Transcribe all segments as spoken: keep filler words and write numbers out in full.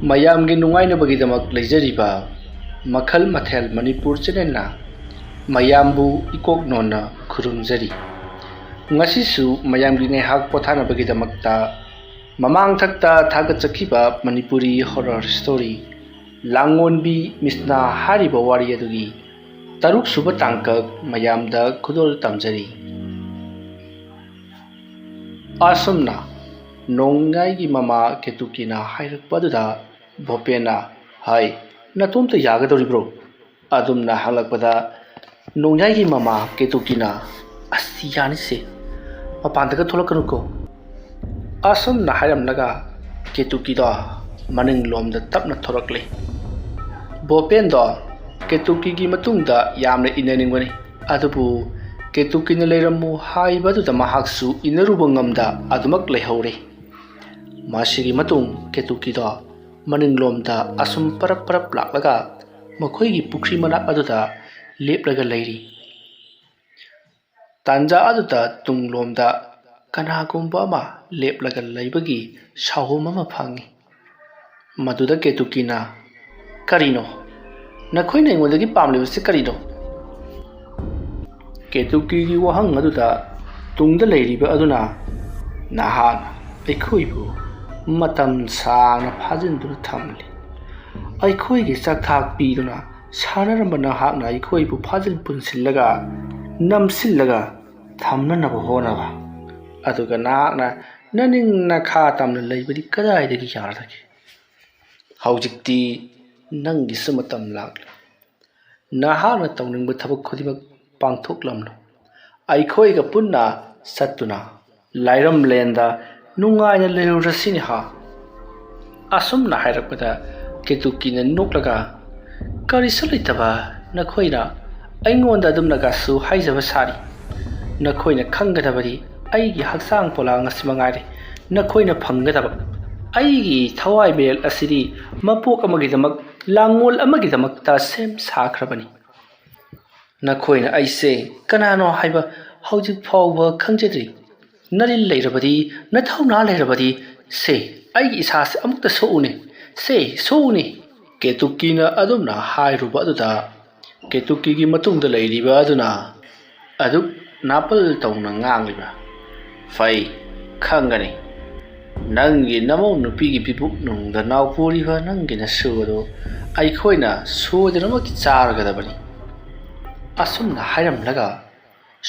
ꯃꯌꯥꯝꯒꯤ ꯅꯨꯡꯉꯥꯏꯅꯕꯒꯤꯗꯃꯛ ꯂꯩꯖꯔꯤꯕ ꯃꯈꯜ ꯃꯊꯦꯜ ꯃꯅꯤꯄꯨꯔ ꯆꯦꯅꯦꯜꯅ ꯃꯌꯥꯝꯕꯨ ꯏꯀꯣꯛ ꯅꯣꯟꯅ ꯈꯨꯔꯨꯝꯖꯔꯤ꯫ ꯉꯁꯤꯁꯨ ꯃꯌꯥꯝꯒꯤ ꯉꯥꯏꯍꯥꯛ ꯄꯣꯊꯥꯅꯕꯒꯤꯗꯃꯛꯇ ꯃꯃꯥꯡꯊꯛꯇ ꯊꯥꯒꯠꯆꯈꯤꯕ ꯃꯅꯤꯄꯨꯔꯤ ꯍꯣꯔꯔ ꯁ꯭ꯇꯣꯔꯤ ꯂꯥꯡꯉꯣꯟꯕꯤ ꯃꯤꯁꯅꯥ ꯍꯥꯏꯔꯤꯕ ꯋꯥꯔꯤ ꯑꯗꯨꯒꯤ ꯇꯔꯨꯛ ꯁꯨꯕ ꯇꯥꯡꯀꯛ ꯃꯌꯥꯝꯗ ꯈꯨꯗꯣꯜ ꯇꯝꯖꯔꯤ꯫ ꯑꯁꯨꯝꯅ ꯅꯣꯡꯌꯥꯏꯒꯤ ꯃꯃꯥ ꯀꯦꯇꯨꯀꯤꯅ ꯍꯥꯏꯔꯛꯄ ꯑꯗꯨꯗ ꯚꯣꯄꯦꯟꯅ, "ꯍꯥꯏ, ꯅꯇꯣꯝꯇ ꯌꯥꯒꯗꯧꯔꯤꯕ꯭ꯔꯣ?" ꯑꯗꯨꯝꯅ ꯍꯪꯂꯛꯄꯗ ꯅꯣꯡꯌꯥꯏꯒꯤ ꯃꯃꯥ ꯀꯦꯇꯨꯀꯤꯅ, "ꯑꯁ, ꯌꯥꯅꯤꯁꯦ, ꯃꯄꯥꯟꯗꯒ ꯊꯣꯛꯂꯛꯀꯅꯨꯀꯣ"꯫ ꯑꯁꯨꯝꯅ ꯍꯥꯏꯔꯝꯂꯒ ꯀꯦꯇꯨꯀꯤꯗꯣ ꯃꯅꯤꯡꯂꯣꯝꯗ ꯇꯞꯅ ꯊꯣꯔꯛꯂꯦ꯫ ꯚꯣꯄꯦꯟꯗꯣ ꯀꯦꯇꯨꯀꯤꯒꯤ ꯃꯇꯨꯡꯗ ꯌꯥꯝꯅ ꯏꯟꯅꯅꯤꯡꯕꯅꯤ, ꯑꯗꯨꯕꯨ ꯀꯦꯇꯨꯀꯤꯅ ꯂꯩꯔꯝꯃꯨ ꯍꯥꯏꯕꯗꯨꯗ ꯃꯍꯥꯛꯁꯨ ꯏꯟꯅꯔꯨꯕ ꯉꯝꯗ ꯑꯗꯨꯃꯛ ꯂꯩꯍꯧꯔꯦ꯫ ꯃꯁꯤꯒꯤ ꯃꯇꯨꯡ ꯀꯦꯇꯨꯀꯤꯗꯣ ꯃꯅꯤꯡꯂꯣꯝꯗ ꯑꯁꯨꯝ ꯄꯔꯞ ꯄꯔꯞ ꯂꯥꯛꯂꯒ ꯃꯈꯣꯏꯒꯤ ꯄꯨꯈ꯭ꯔꯤ ꯃꯅꯥꯛ ꯑꯗꯨꯗ ꯂꯦꯞꯂꯒ ꯂꯩꯔꯤ꯫ ꯇꯥꯟꯖꯥ ꯑꯗꯨꯗ ꯇꯨꯡꯂꯣꯝꯗ ꯀꯅꯥꯒꯨꯝꯕ ꯑꯃ ꯂꯦꯞꯂꯒ ꯂꯩꯕꯒꯤ ꯁꯥꯍꯨꯝ ꯑꯃ ꯐꯪꯏ꯫ ꯃꯗꯨꯗ ꯀꯦꯇꯨꯀꯤꯅ, "ꯀꯔꯤꯅꯣ? ꯅꯈꯣꯏꯅ ꯑꯩꯉꯣꯟꯗꯒꯤ ꯄꯥꯝꯂꯤꯕꯁꯤ ꯀꯔꯤꯅꯣ?" ꯀꯦꯇꯨꯀꯤꯒꯤ ꯋꯥꯍꯪ ꯑꯗꯨꯗ ꯇꯨꯡꯗ ꯂꯩꯔꯤꯕ ꯑꯗꯨꯅ, "ꯅꯍꯥꯛꯅ ꯑꯩꯈꯣꯏꯕꯨ ꯃꯇꯝ ꯁꯥꯡꯅ ꯐꯥꯖꯤꯟꯗꯨꯅ ꯊꯝꯂꯤ꯫ ꯑꯩꯈꯣꯏꯒꯤ ꯆꯥꯛꯊꯥꯛ ꯄꯤꯗꯨꯅ ꯁꯥꯟꯅꯔꯝꯕ ꯅꯍꯥꯛꯅ ꯑꯩꯈꯣꯏꯕꯨ ꯐꯥꯖꯤꯟ ꯄꯨꯟꯁꯤꯜꯂꯒ, ꯅꯝꯁꯤꯜꯂꯒ ꯊꯝꯅꯅꯕ ꯍꯣꯠꯅꯕ, ꯑꯗꯨꯒ ꯅꯍꯥꯛꯅ ꯅꯅꯤꯡ ꯅꯈꯥ ꯇꯝꯅ ꯂꯩꯕꯗꯤ ꯀꯗꯥꯏꯗꯒꯤ ꯌꯥꯔꯗꯒꯦ? ꯍꯧꯖꯤꯛꯇꯤ ꯅꯪꯒꯤꯁꯨ ꯃꯇꯝ ꯂꯥꯛꯂꯦ꯫ ꯅꯍꯥꯛꯅ ꯇꯧꯅꯤꯡꯕ ꯊꯕꯛ ꯈꯨꯗꯤꯡꯃꯛ ꯄꯥꯡꯊꯣꯛꯂꯝꯂꯣ꯫ ꯑꯩꯈꯣꯏꯒ ꯄꯨꯟꯅ ꯆꯠꯇꯨꯅ ꯂꯥꯏꯔꯝꯂꯦꯟꯗ ꯅꯨꯡꯉꯥꯏꯅ ꯂꯩꯔꯨꯔꯁꯤꯅꯦ ꯍꯥ?" ꯑꯁꯨꯝꯅ ꯍꯥꯏꯔꯛꯄꯗ ꯀꯦꯇꯨꯀꯤꯅ ꯅꯣꯛꯂꯒ, "ꯀꯔꯤꯁꯨ ꯂꯩꯇꯕ ꯅꯈꯣꯏꯅ ꯑꯩꯉꯣꯟꯗ ꯑꯗꯨꯝꯅꯒꯁꯨ ꯍꯥꯏꯖꯕ ꯁꯥꯔꯤ꯫ ꯅꯈꯣꯏꯅ ꯈꯪꯒꯗꯕꯗꯤ ꯑꯩꯒꯤ ꯍꯛꯆꯥꯡ ꯄꯣꯂꯥꯡ ꯑꯁꯤ ꯃꯉꯥꯏꯔꯦ꯫ ꯅꯈꯣꯏꯅ ꯐꯪꯒꯗꯕ ꯑꯩꯒꯤ ꯊꯋꯥꯏ ꯃꯤꯔꯦꯜ ꯑꯁꯤꯗꯤ ꯃꯄꯣꯛ ꯑꯃꯒꯤꯗꯃꯛ, ꯂꯥꯡꯉꯣꯜ ꯑꯃꯒꯤꯗꯃꯛꯇ ꯁꯦꯝ ꯁꯥꯈ꯭ꯔꯕꯅꯤ꯫ ꯅꯈꯣꯏꯅ ꯑꯩꯁꯦ ꯀꯅꯥꯅꯣ ꯍꯥꯏꯕ ꯍꯧꯖꯤꯛ ꯐꯥꯎꯕ ꯈꯪꯖꯗ꯭ꯔꯤ꯫ ꯅꯔꯤꯜ ꯂꯩꯔꯕꯗꯤ, ꯅꯊꯧꯅꯥ ꯂꯩꯔꯕꯗꯤ, ꯁꯦ, ꯑꯩꯒꯤ ꯏꯁꯥꯁꯦ ꯑꯃꯨꯛꯇ ꯁꯣꯛꯎꯅꯦ꯫ "ꯁꯦ, ꯁꯣꯛꯎꯅꯤ!" ꯀꯦꯇꯨꯀꯤꯅ ꯑꯗꯨꯝꯅ ꯍꯥꯏꯔꯨꯕ ꯑꯗꯨꯗ, ꯀꯦꯇꯨꯀꯤꯒꯤ ꯃꯇꯨꯡꯗ ꯂꯩꯔꯤꯕ ꯑꯗꯨꯅ ꯑꯗꯨꯛ ꯅꯥꯄꯜ ꯇꯧꯅ ꯉꯥꯡꯂꯤꯕ, "ꯐꯩ, ꯈꯪꯒꯅꯤ꯫ ꯅꯪꯒꯤ ꯅꯃꯧ ꯅꯨꯄꯤꯒꯤ ꯄꯤꯕꯨꯛꯅꯨꯡꯗ ꯅꯥꯎꯄꯨꯔꯤꯕ ꯅꯪꯒꯤ ꯅꯁꯨ ꯑꯗꯨ ꯑꯩꯈꯣꯏꯅ ꯁꯣꯏꯗꯅꯃꯛꯀꯤ ꯆꯥꯔꯒꯗꯕꯅꯤ"꯫ ꯑꯁꯨꯝꯅ ꯍꯥꯏꯔꯝꯂꯒ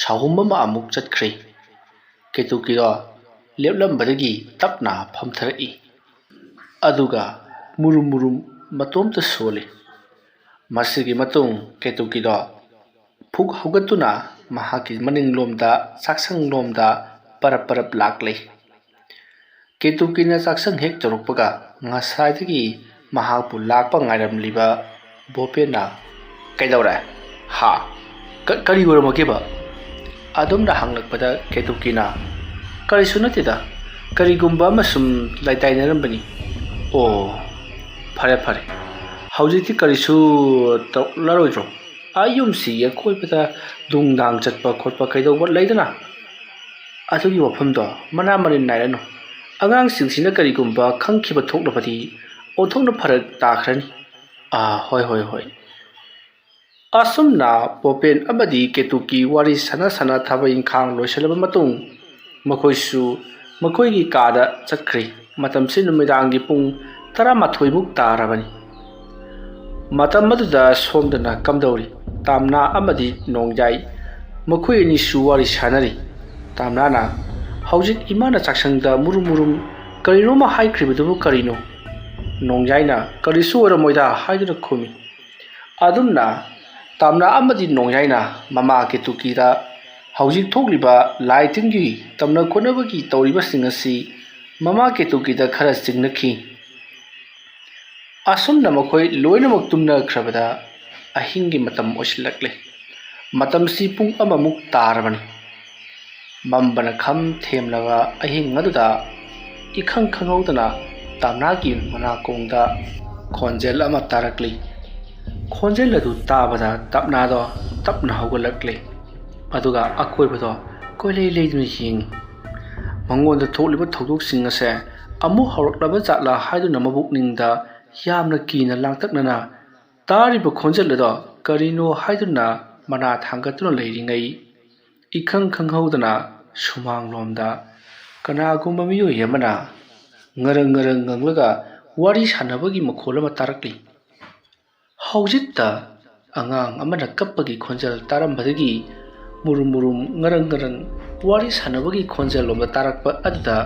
ꯁꯥꯍꯨꯝ ꯑꯃ ꯑꯃꯨꯛ ꯆꯠꯈ꯭ꯔꯦ꯫ ꯀꯦꯇꯨꯀꯤꯗꯣ ꯂꯦꯞꯂꯝꯕꯗꯒꯤ ꯇꯞꯅ ꯐꯝꯊꯔꯛꯏ꯫ ꯑꯗꯨꯒ ꯃꯨꯔꯨꯝ ꯃꯨꯔꯨꯝ ꯃꯇꯣꯝꯇ ꯁꯣꯜꯂꯤ꯫ ꯃꯁꯤꯒꯤ ꯃꯇꯨꯡ ꯀꯦꯇꯨꯀꯤꯗꯣ ꯐꯨꯛ ꯍꯧꯒꯠꯇꯨꯅ ꯃꯍꯥꯛꯀꯤ ꯃꯅꯤꯡꯂꯣꯝꯗ, ꯆꯥꯛꯁꯪꯂꯣꯝꯗ ꯄꯔꯞ ꯄꯔꯞ ꯂꯥꯛꯂꯤ꯫ ꯀꯦꯇꯨꯀꯤꯅ ꯆꯥꯛꯁꯪ ꯍꯦꯛ ꯌꯧꯔꯛꯄꯒ ꯉꯁꯥꯏꯗꯒꯤ ꯃꯍꯥꯛꯄꯨ ꯂꯥꯛꯄ ꯉꯥꯏꯔꯝꯂꯤꯕ ꯕꯣꯄꯦꯟꯅ, "ꯀꯩꯗꯧꯔꯦ? ꯍꯥ? ꯀ-, ꯀꯔꯤ ꯑꯣꯏꯔꯝꯃꯒꯦꯕ?" ꯑꯗꯨꯝꯅ ꯍꯪꯂꯛꯄꯗ ꯀꯦꯇꯨꯀꯤꯅ, "ꯀꯔꯤꯁꯨ ꯅꯠꯇꯦꯗ, ꯀꯔꯤꯒꯨꯝꯕ ꯑꯃ ꯁꯨꯝ ꯂꯥꯏꯇꯥꯏꯅꯔꯝꯕꯅꯤ"꯫ "ꯑꯣ, ꯐꯔꯦ ꯐꯔꯦ, ꯍꯧꯖꯤꯛꯇꯤ ꯀꯔꯤꯁꯨ ꯇꯧꯔꯛꯂꯔꯣꯏꯗ꯭ꯔꯣ? ꯑꯥ, ꯌꯨꯝꯁꯤꯒꯤ ꯑꯀꯣꯏꯕꯗ ꯅꯨꯡꯗꯥꯡ ꯆꯠꯄ ꯈꯣꯠꯄ ꯀꯩꯗꯧꯕ ꯂꯩꯗꯅ, ꯑꯗꯨꯒꯤ ꯋꯥꯐꯝꯗꯣ ꯃꯅꯥ ꯃꯅꯤꯟ ꯅꯥꯏꯔꯅꯨ꯫ ꯑꯉꯥꯡꯁꯤꯡꯁꯤꯅ ꯀꯔꯤꯒꯨꯝꯕ ꯈꯪꯈꯤꯕ ꯊꯣꯛꯂꯕꯗꯤ ꯑꯣꯟꯊꯣꯛꯅ ꯐꯔꯛ ꯇꯥꯈ꯭ꯔꯅꯤ"꯫ "ꯑꯥ, ꯍꯣꯏ, ꯍꯣꯏ, ꯍꯣꯏ"꯫ ꯑꯁꯨꯝꯅ ꯕꯣꯄꯦꯟ ꯑꯃꯗꯤ ꯀꯦꯇꯨꯀꯤ ꯋꯥꯔꯤ ꯁꯥꯟꯅ ꯁꯥꯟꯅ ꯊꯕꯛ ꯏꯪꯈꯥꯡ ꯂꯣꯏꯁꯤꯜꯂꯕ ꯃꯇꯨꯡ ꯃꯈꯣꯏꯁꯨ ꯃꯈꯣꯏꯒꯤ ꯀꯥꯗ ꯆꯠꯈ꯭ꯔꯦ꯫ ꯃꯇꯝꯁꯤ ꯅꯨꯃꯤꯗꯥꯡꯒꯤ ꯄꯨꯡ ꯇꯔꯥꯃꯥꯊꯣꯏꯃꯨꯛ ꯇꯥꯔꯕꯅꯤ꯫ ꯃꯇꯝ ꯑꯗꯨꯗ ꯁꯣꯝꯗꯅ ꯀꯝꯗꯧꯔꯤ? ꯇꯥꯝꯅꯥ ꯑꯃꯗꯤ ꯅꯣꯡꯌꯥꯏ ꯃꯈꯣꯏ ꯑꯅꯤꯁꯨ ꯋꯥꯔꯤ ꯁꯥꯟꯅꯔꯤ꯫ ꯇꯥꯝꯅꯥꯅ, "ꯍꯧꯖꯤꯛ ꯏꯃꯥꯅ ꯆꯥꯛꯁꯪꯗ ꯃꯨꯔꯨꯝ ꯃꯨꯔꯨꯝ ꯀꯔꯤꯅꯣꯃ ꯍꯥꯏꯈ꯭ꯔꯤꯕꯗꯨꯕꯨ ꯀꯔꯤꯅꯣ?" ꯅꯣꯡꯌꯥꯏꯅ, "ꯀꯔꯤꯁꯨ ꯑꯣꯏꯔꯝꯃꯣꯏꯗ" ꯍꯥꯏꯗꯨꯅ ꯈꯨꯝꯃꯤ꯫ ꯑꯗꯨꯝꯅ ꯇꯥꯝꯅꯥ ꯑꯃꯗꯤ ꯅꯣꯡꯌꯥꯏꯅ ꯃꯃꯥ ꯀꯦꯇꯨꯀꯤꯗ ꯍꯧꯖꯤꯛ ꯊꯣꯛꯂꯤꯕ ꯂꯥꯏ ꯇꯤꯟꯒꯤ ꯇꯝꯅ ꯈꯣꯠꯅꯕꯒꯤ ꯇꯧꯔꯤꯕꯁꯤꯡ ꯑꯁꯤ ꯃꯃꯥ ꯀꯦꯇꯨꯀꯤꯗ ꯈꯔ ꯆꯤꯡꯅꯈꯤ꯫ ꯑꯁꯨꯝꯅ ꯃꯈꯣꯏ ꯂꯣꯏꯅꯃꯛ ꯇꯨꯝꯅꯈ꯭ꯔꯕꯗ ꯑꯍꯤꯡꯒꯤ ꯃꯇꯝ ꯑꯣꯏꯁꯤꯜꯂꯛꯂꯦ꯫ ꯃꯇꯝꯁꯤ ꯄꯨꯡ ꯑꯃꯃꯨꯛ ꯇꯥꯔꯕꯅꯤ꯫ ꯃꯝꯕꯅ ꯈꯝ ꯊꯦꯝꯂꯕ ꯑꯍꯤꯡ ꯑꯗꯨꯗ ꯏꯈꯪ ꯈꯪꯍꯧꯗꯅ ꯇꯥꯝꯅꯥꯒꯤ ꯃꯅꯥꯀꯣꯡꯗ ꯈꯣꯟꯖꯦꯜ ꯑꯃ ꯇꯥꯔꯛꯂꯤ꯫ ꯈꯣꯟꯖꯦꯜ ꯑꯗꯨ ꯇꯥꯕꯗ ꯇꯥꯝꯅꯥꯗꯣ ꯇꯞꯅ ꯍꯧꯒꯠꯂꯛꯂꯤ꯫ ꯑꯗꯨꯒ ꯑꯀꯣꯏꯕꯗꯣ ꯀꯣꯏꯂꯩ ꯂꯩꯗꯨꯅ ꯌꯦꯡꯉꯤ꯫ ꯃꯉꯣꯟꯗ ꯊꯣꯛꯂꯤꯕ ꯊꯧꯗꯣꯛꯁꯤꯡ ꯑꯁꯦ ꯑꯃꯨꯛ ꯍꯧꯔꯛꯂꯕ ꯖꯥꯠꯂꯥ ꯍꯥꯏꯗꯨꯅ ꯃꯕꯨꯛꯅꯤꯡꯗ ꯌꯥꯝꯅ ꯀꯤꯅ ꯂꯥꯡꯇꯛꯅꯅ ꯇꯥꯔꯤꯕ ꯈꯣꯟꯖꯦꯜ ꯑꯗꯣ ꯀꯔꯤꯅꯣ ꯍꯥꯏꯗꯨꯅ ꯃꯅꯥ ꯊꯥꯡꯒꯠꯇꯨꯅ ꯂꯩꯔꯤꯉꯩ, ꯏꯈꯪ ꯈꯪꯍꯧꯗꯅ ꯁꯨꯃꯥꯡꯂꯣꯝꯗ ꯀꯅꯥꯒꯨꯝꯕ ꯃꯤꯑꯣꯏ ꯑꯃꯅ ꯉꯔꯪ ꯉꯔꯪ ꯉꯪꯂꯒ ꯋꯥꯔꯤ ꯁꯥꯟꯅꯕꯒꯤ ꯃꯈꯣꯜ ꯑꯃ ꯇꯥꯔꯛꯂꯤ꯫ ꯍꯧꯖꯤꯛꯇ ꯑꯉꯥꯡ ꯑꯃꯅ ꯀꯞꯄꯒꯤ ꯈꯣꯟꯖꯦꯜ ꯇꯥꯔꯝꯕꯗꯒꯤ ꯃꯨꯔꯨꯝ ꯃꯨꯔꯨꯝ ꯉꯔꯪ ꯉꯔꯪ ꯋꯥꯔꯤ ꯁꯥꯟꯅꯕꯒꯤ ꯈꯣꯟꯖꯦꯜ ꯂꯣꯝꯗ ꯇꯥꯔꯛꯄ ꯑꯗꯨꯗ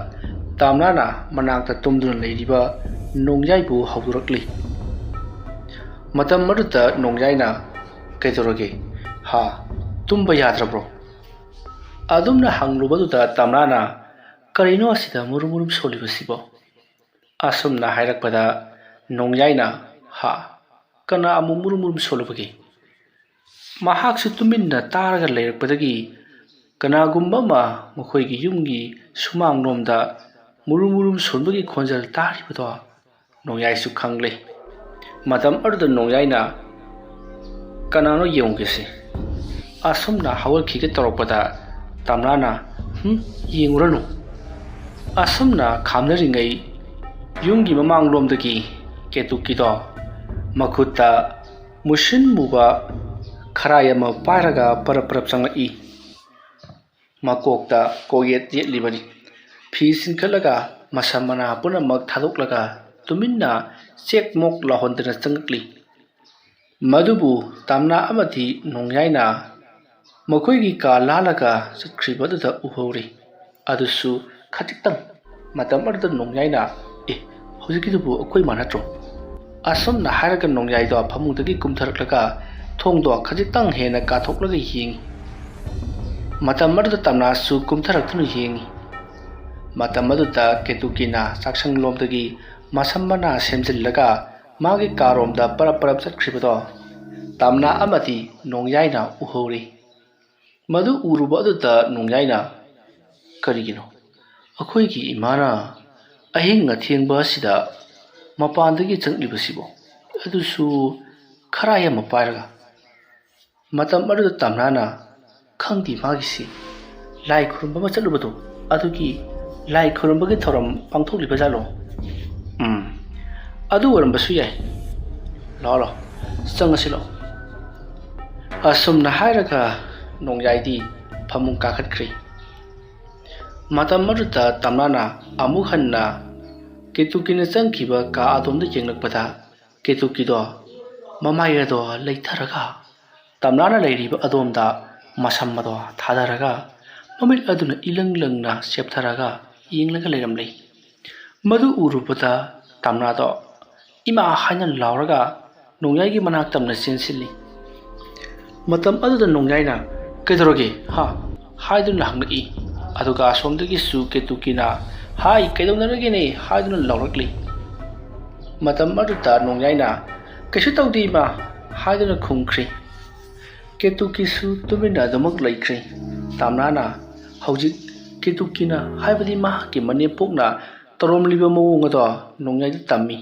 ꯇꯥꯝꯅꯥꯅ ꯃꯅꯥꯛꯇ ꯇꯨꯝꯗꯨꯅ ꯂꯩꯔꯤꯕ ꯅꯣꯡꯌꯥꯏꯕꯨ ꯍꯧꯗꯣꯔꯛꯂꯤ꯫ ꯃꯇꯝ ꯑꯗꯨꯗ ꯅꯣꯡꯌꯥꯏꯅ, "ꯀꯩꯗꯧꯔꯒꯦ? ꯍꯥ? ꯇꯨꯝꯕ ꯌꯥꯗ꯭ꯔꯕ꯭ꯔꯣ?" ꯑꯗꯨꯝꯅ ꯍꯪꯂꯨꯕꯗꯨꯗ ꯇꯥꯝꯅꯥꯅ, "ꯀꯔꯤꯅꯣ ꯑꯁꯤꯗ ꯃꯨꯔꯨꯝ ꯃꯨꯔꯨꯝ ꯁꯣꯜꯂꯤꯕꯁꯤꯕꯣ?" ꯑꯁꯨꯝꯅ ꯍꯥꯏꯔꯛꯄꯗ ꯅꯣꯡꯌꯥꯏꯅ, "ꯍꯥ? ꯀꯅꯥ ꯑꯃꯨꯛ ꯃꯨꯔꯨꯝ ꯃꯨꯔꯨꯝ ꯁꯣꯜꯂꯨꯕꯒꯦ?" ꯃꯍꯥꯛꯁꯨ ꯇꯨꯃꯤꯟꯅ ꯇꯥꯔꯒ ꯂꯩꯔꯛꯄꯗꯒꯤ ꯀꯅꯥꯒꯨꯝꯕ ꯑꯃ ꯃꯈꯣꯏꯒꯤ ꯌꯨꯝꯒꯤ ꯁꯨꯃꯥꯡꯂꯣꯝꯗ ꯃꯨꯔꯨꯝ ꯃꯨꯔꯨꯝ ꯁꯣꯟꯕꯒꯤ ꯈꯣꯟꯖꯦꯜ ꯇꯥꯔꯤꯕꯗꯣ ꯅꯣꯡꯌꯥꯏꯁꯨ ꯈꯪꯂꯦ꯫ ꯃꯇꯝ ꯑꯗꯨꯗ ꯅꯣꯡꯌꯥꯏꯅ, "ꯀꯅꯥꯅꯣ ꯌꯦꯡꯉꯨꯒꯦꯁꯦ?" ꯑꯁꯨꯝꯅ ꯍꯧꯒꯠꯈꯤꯒꯦ ꯇꯧꯔꯛꯄꯗ ꯇꯥꯝꯅꯥꯅ, "ꯍꯨꯝ, ꯌꯦꯡꯉꯨꯔꯅꯨ"꯫ ꯑꯁꯨꯝꯅ ꯈꯥꯝꯅꯔꯤꯉꯩ ꯌꯨꯝꯒꯤ ꯃꯃꯥꯡꯂꯣꯝꯗꯒꯤ ꯀꯦꯇꯨꯀꯤꯗꯣ ꯃꯈꯨꯠꯇ ꯃꯨꯁꯤꯟ ꯃꯨꯕ ꯈꯔꯥꯏ ꯑꯃ ꯄꯥꯏꯔꯒ ꯄꯔꯞ ꯄꯔꯞ ꯆꯪꯂꯛꯏ꯫ ꯃꯀꯣꯛꯇ ꯀꯣꯛꯌꯦꯠ ꯌꯦꯠꯂꯤꯕꯅꯤ꯫ ꯐꯤ ꯆꯤꯟꯈꯠꯂꯒ ꯃꯁꯝ ꯃꯅꯥ ꯄꯨꯝꯅꯃꯛ ꯊꯥꯗꯣꯛꯂꯒ ꯇꯨꯃꯤꯟꯅ ꯆꯦꯛ ꯃꯣꯛ ꯂꯥꯎꯍꯟꯗꯅ ꯆꯪꯂꯛꯂꯤ꯫ ꯃꯗꯨꯕꯨ ꯇꯥꯝꯅꯥ ꯑꯃꯗꯤ ꯅꯣꯡꯌꯥꯏꯅ ꯃꯈꯣꯏꯒꯤ ꯀꯥ ꯂꯥꯜꯂꯒ ꯆꯠꯈ꯭ꯔꯤꯕꯗꯨꯗ ꯎꯍꯧꯔꯤ꯫ ꯑꯗꯨꯁꯨ ꯈꯖꯤꯛꯇꯪ꯫ ꯃꯇꯝ ꯑꯗꯨꯗ ꯅꯣꯡꯌꯥꯏꯅ, "ꯑꯦ, ꯍꯧꯖꯤꯛꯀꯤꯗꯨꯕꯨ ꯑꯩꯈꯣꯏ ꯃꯥ ꯅꯠꯇ꯭ꯔꯣ?" ꯑꯁꯨꯝꯅ ꯍꯥꯏꯔꯒ ꯅꯣꯡꯌꯥꯏꯗꯣ ꯐꯃꯨꯡꯗꯒꯤ ꯀꯨꯝꯊꯔꯛꯂꯒ ꯊꯣꯡꯗꯣ ꯈꯖꯤꯛꯇꯪ ꯍꯦꯟꯅ ꯀꯥꯊꯣꯛꯂꯒ ꯌꯦꯡꯉꯤ꯫ ꯃꯇꯝ ꯑꯗꯨꯗ ꯇꯥꯝꯅꯥꯁꯨ ꯀꯨꯝꯊꯔꯛꯇꯨꯅ ꯌꯦꯡꯉꯤ꯫ ꯃꯇꯝ ꯑꯗꯨꯗ ꯀꯦꯇꯨꯀꯤꯅ ꯆꯥꯛꯁꯪꯂꯣꯝꯗꯒꯤ ꯃꯁꯝ ꯃꯅꯥ ꯁꯦꯝꯖꯤꯜꯂꯒ ꯃꯥꯒꯤ ꯀꯥꯔꯣꯝꯗ ꯄꯔꯞ ꯄꯔꯞ ꯆꯠꯈ꯭ꯔꯤꯕꯗꯣ ꯇꯥꯝꯅꯥ ꯑꯃꯗꯤ ꯅꯣꯡꯌꯥꯏꯅ ꯎꯍꯧꯔꯤ꯫ ꯃꯗꯨ ꯎꯔꯨꯕ ꯑꯗꯨꯗ ꯅꯣꯡꯌꯥꯏꯅ, "ꯀꯔꯤꯒꯤꯅꯣ ꯑꯩꯈꯣꯏꯒꯤ ꯏꯃꯥꯅ ꯑꯍꯤꯡ ꯑꯊꯦꯡꯕ ꯑꯁꯤꯗ ꯃꯄꯥꯟꯗꯒꯤ ꯆꯪꯂꯤꯕꯁꯤꯕꯣ? ꯑꯗꯨꯁꯨ ꯈꯔꯥꯏ ꯑꯃ ꯄꯥꯏꯔꯒ?" ꯃꯇꯝ ꯑꯗꯨꯗ ꯇꯥꯝꯅꯥꯅ, "ꯈꯪꯗꯦ, ꯃꯥꯒꯤꯁꯤ ꯂꯥꯏ ꯈꯨꯔꯨꯝꯕ ꯑꯃ ꯆꯠꯂꯨꯕꯗꯣ ꯑꯗꯨꯒꯤ ꯂꯥꯏ ꯈꯨꯔꯨꯝꯕꯒꯤ ꯊꯧꯔꯝ ꯄꯥꯡꯊꯣꯛꯂꯤꯕ ꯖꯥꯠꯂꯣ? ꯎꯝ, ꯑꯗꯨ ꯑꯣꯏꯔꯝꯕꯁꯨ ꯌꯥꯏ꯫ ꯂꯥꯛꯑꯣ, ꯂꯥꯛꯑꯣ, ꯆꯪꯉꯁꯤ, ꯂꯥꯛꯑꯣ꯫ ꯑꯁꯨꯝꯅ ꯍꯥꯏꯔꯒ ꯅꯣꯡꯌꯥꯏꯗꯤ ꯐꯃꯨꯡ ꯀꯥꯈꯠꯈ꯭ꯔꯦ꯫ ꯃꯇꯝ ꯑꯗꯨꯗ ꯇꯝꯂꯥꯅ ꯑꯃꯨꯛ ꯍꯟꯅ ꯀꯦꯇꯨꯀꯤꯅ ꯆꯪꯈꯤꯕ ꯀꯥ ꯑꯗꯣꯝꯗ ꯌꯦꯡꯂꯛꯄꯗ, ꯀꯦꯇꯨꯀꯤꯗꯣ ꯃꯃꯥꯏ ꯑꯗꯣ ꯂꯩꯊꯔꯒ, ꯇꯝꯂꯥꯅ ꯂꯩꯔꯤꯕ ꯑꯗꯣꯝꯗ ꯃꯁꯝ ꯑꯗꯣ ꯊꯥꯗꯔꯒ, ꯃꯃꯤꯠ ꯑꯗꯨꯅ ꯏꯂꯪ ꯂꯪꯅ ꯆꯦꯞꯊꯔꯒ ꯌꯦꯡꯂꯒ ꯂꯩꯔꯝꯂꯦ꯫ ꯃꯗꯨ ꯎꯔꯨꯕꯗ ꯇꯝꯂꯥꯗꯣ "ꯏꯃꯥ" ꯍꯥꯏꯅ ꯂꯥꯎꯔꯒ ꯅꯣꯡꯌꯥꯏꯒꯤ ꯃꯅꯥꯛ ꯇꯝꯅ ꯆꯦꯟꯁꯤꯜꯂꯤ꯫ ꯃꯇꯝ ꯑꯗꯨꯗ ꯅꯣꯡꯌꯥꯏꯅ "ꯀꯩꯗꯧꯔꯒꯦ, ꯍꯥ?" ꯍꯥꯏꯗꯨꯅ ꯍꯪꯂꯛꯏ꯫ ꯑꯗꯨꯒ ꯑꯁꯣꯝꯗꯒꯤꯁꯨ ꯀꯦꯇꯨꯀꯤꯅ "ꯍꯥꯏ, ꯀꯩꯗꯧꯅꯔꯒꯦꯅꯦ?" ꯍꯥꯏꯗꯨꯅ ꯂꯥꯎꯔꯛꯂꯤ꯫ ꯃꯇꯝ ꯑꯗꯨꯗ ꯅꯣꯡꯌꯥꯏꯅ "ꯀꯩꯁꯨ ꯇꯧꯗꯦ, ꯏꯃꯥ" ꯍꯥꯏꯗꯨꯅ ꯈꯨꯝꯈ꯭ꯔꯤ꯫ ꯀꯦꯇꯨꯀꯤꯁꯨ ꯇꯨꯃꯤꯟꯅ ꯑꯗꯨꯃꯛ ꯂꯩꯈ꯭ꯔꯦ꯫ ꯇꯝꯂꯥꯅ ꯍꯧꯖꯤꯛ ꯀꯦꯇꯨꯀꯤꯅ, ꯍꯥꯏꯕꯗꯤ ꯃꯍꯥꯛꯀꯤ ꯃꯅꯦꯝꯄꯣꯛꯅ ꯇꯧꯔꯝꯂꯤꯕ ꯃꯑꯣꯡ ꯑꯗꯣ ꯅꯣꯡꯌꯥꯏꯗ ꯇꯝꯃꯤ꯫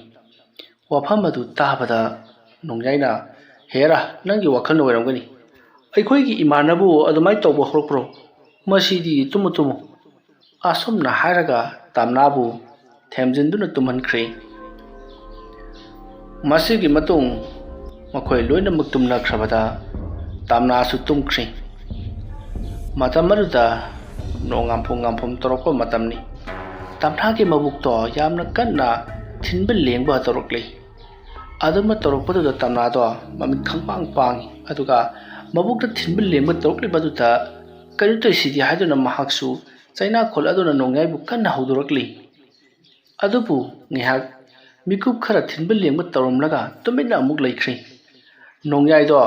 ꯋꯥꯐꯝ ꯑꯗꯨ ꯇꯥꯕꯗ ꯅꯣꯡꯌꯥꯏꯅ, "ꯍꯦꯔꯥ, ꯅꯪꯒꯤ ꯋꯥꯈꯜꯅ ꯑꯣꯏꯔꯝꯒꯅꯤ꯫ ꯑꯩꯈꯣꯏꯒꯤ ꯏꯃꯥꯅꯕꯨ ꯑꯗꯨꯃꯥꯏꯅ ꯇꯧꯕ ꯍꯧꯔꯛꯄ꯭ꯔꯣ? ꯃꯁꯤꯗꯤ ꯇꯨꯝꯃꯨ, ꯇꯨꯝꯃꯨ"꯫ ꯑꯁꯨꯝꯅ ꯍꯥꯏꯔꯒ ꯇꯝꯂꯥꯕꯨ ꯊꯦꯝꯖꯤꯟꯗꯨꯅ ꯇꯨꯝꯍꯟꯈ꯭ꯔꯦ꯫ ꯃꯁꯤꯒꯤ ꯃꯇꯨꯡ ꯃꯈꯣꯏ ꯂꯣꯏꯅꯃꯛ ꯇꯨꯝꯅꯈ꯭ꯔꯕꯗ ꯇꯝꯂꯥꯁꯨ ꯇꯨꯝꯈ꯭ꯔꯦ꯫ ꯃꯇꯝ ꯑꯗꯨꯗ ꯅꯣꯡ ꯉꯥꯝꯐꯨ ꯉꯥꯝꯐꯨꯝ ꯇꯧꯔꯛꯄ ꯃꯇꯝꯅꯤ꯫ ꯇꯝꯂꯥꯒꯤ ꯃꯕꯨꯛꯇꯣ ꯌꯥꯝꯅ ꯀꯟꯅ ꯊꯤꯟꯕ ꯂꯦꯡꯕ ꯇꯧꯔꯛꯂꯤ꯫ ꯑꯗꯨꯝꯅ ꯇꯧꯔꯛꯄꯗꯨꯗ ꯇꯝꯂꯥꯗꯣ ꯃꯃꯤꯠ ꯈꯪꯄꯥꯡ ꯄꯥꯡꯉꯤ, ꯑꯗꯨꯒ ꯃꯕꯨꯛꯇ ꯊꯤꯟꯕ ꯂꯦꯡꯕ ꯇꯧꯔꯛꯂꯤꯕꯗꯨꯗ "ꯀꯩꯅꯣ ꯇꯧꯔꯤꯁꯤꯗꯤ?" ꯍꯥꯏꯗꯨꯅ ꯃꯍꯥꯛꯁꯨ ꯆꯩꯅꯥꯈꯣꯜ ꯑꯗꯨꯅ ꯅꯣꯡꯌꯥꯏꯕꯨ ꯀꯟꯅ ꯍꯧꯗꯣꯔꯛꯂꯤ꯫ ꯑꯗꯨꯕꯨ ꯉꯥꯏꯍꯥꯛ ꯃꯤꯀꯨꯞ ꯈꯔ ꯊꯤꯟꯕ ꯂꯦꯡꯕ ꯇꯧꯔꯝꯂꯒ ꯇꯨꯃꯤꯟꯅ ꯑꯃꯨꯛ ꯂꯩꯈ꯭ꯔꯦ꯫ ꯅꯣꯡꯌꯥꯏꯗꯣ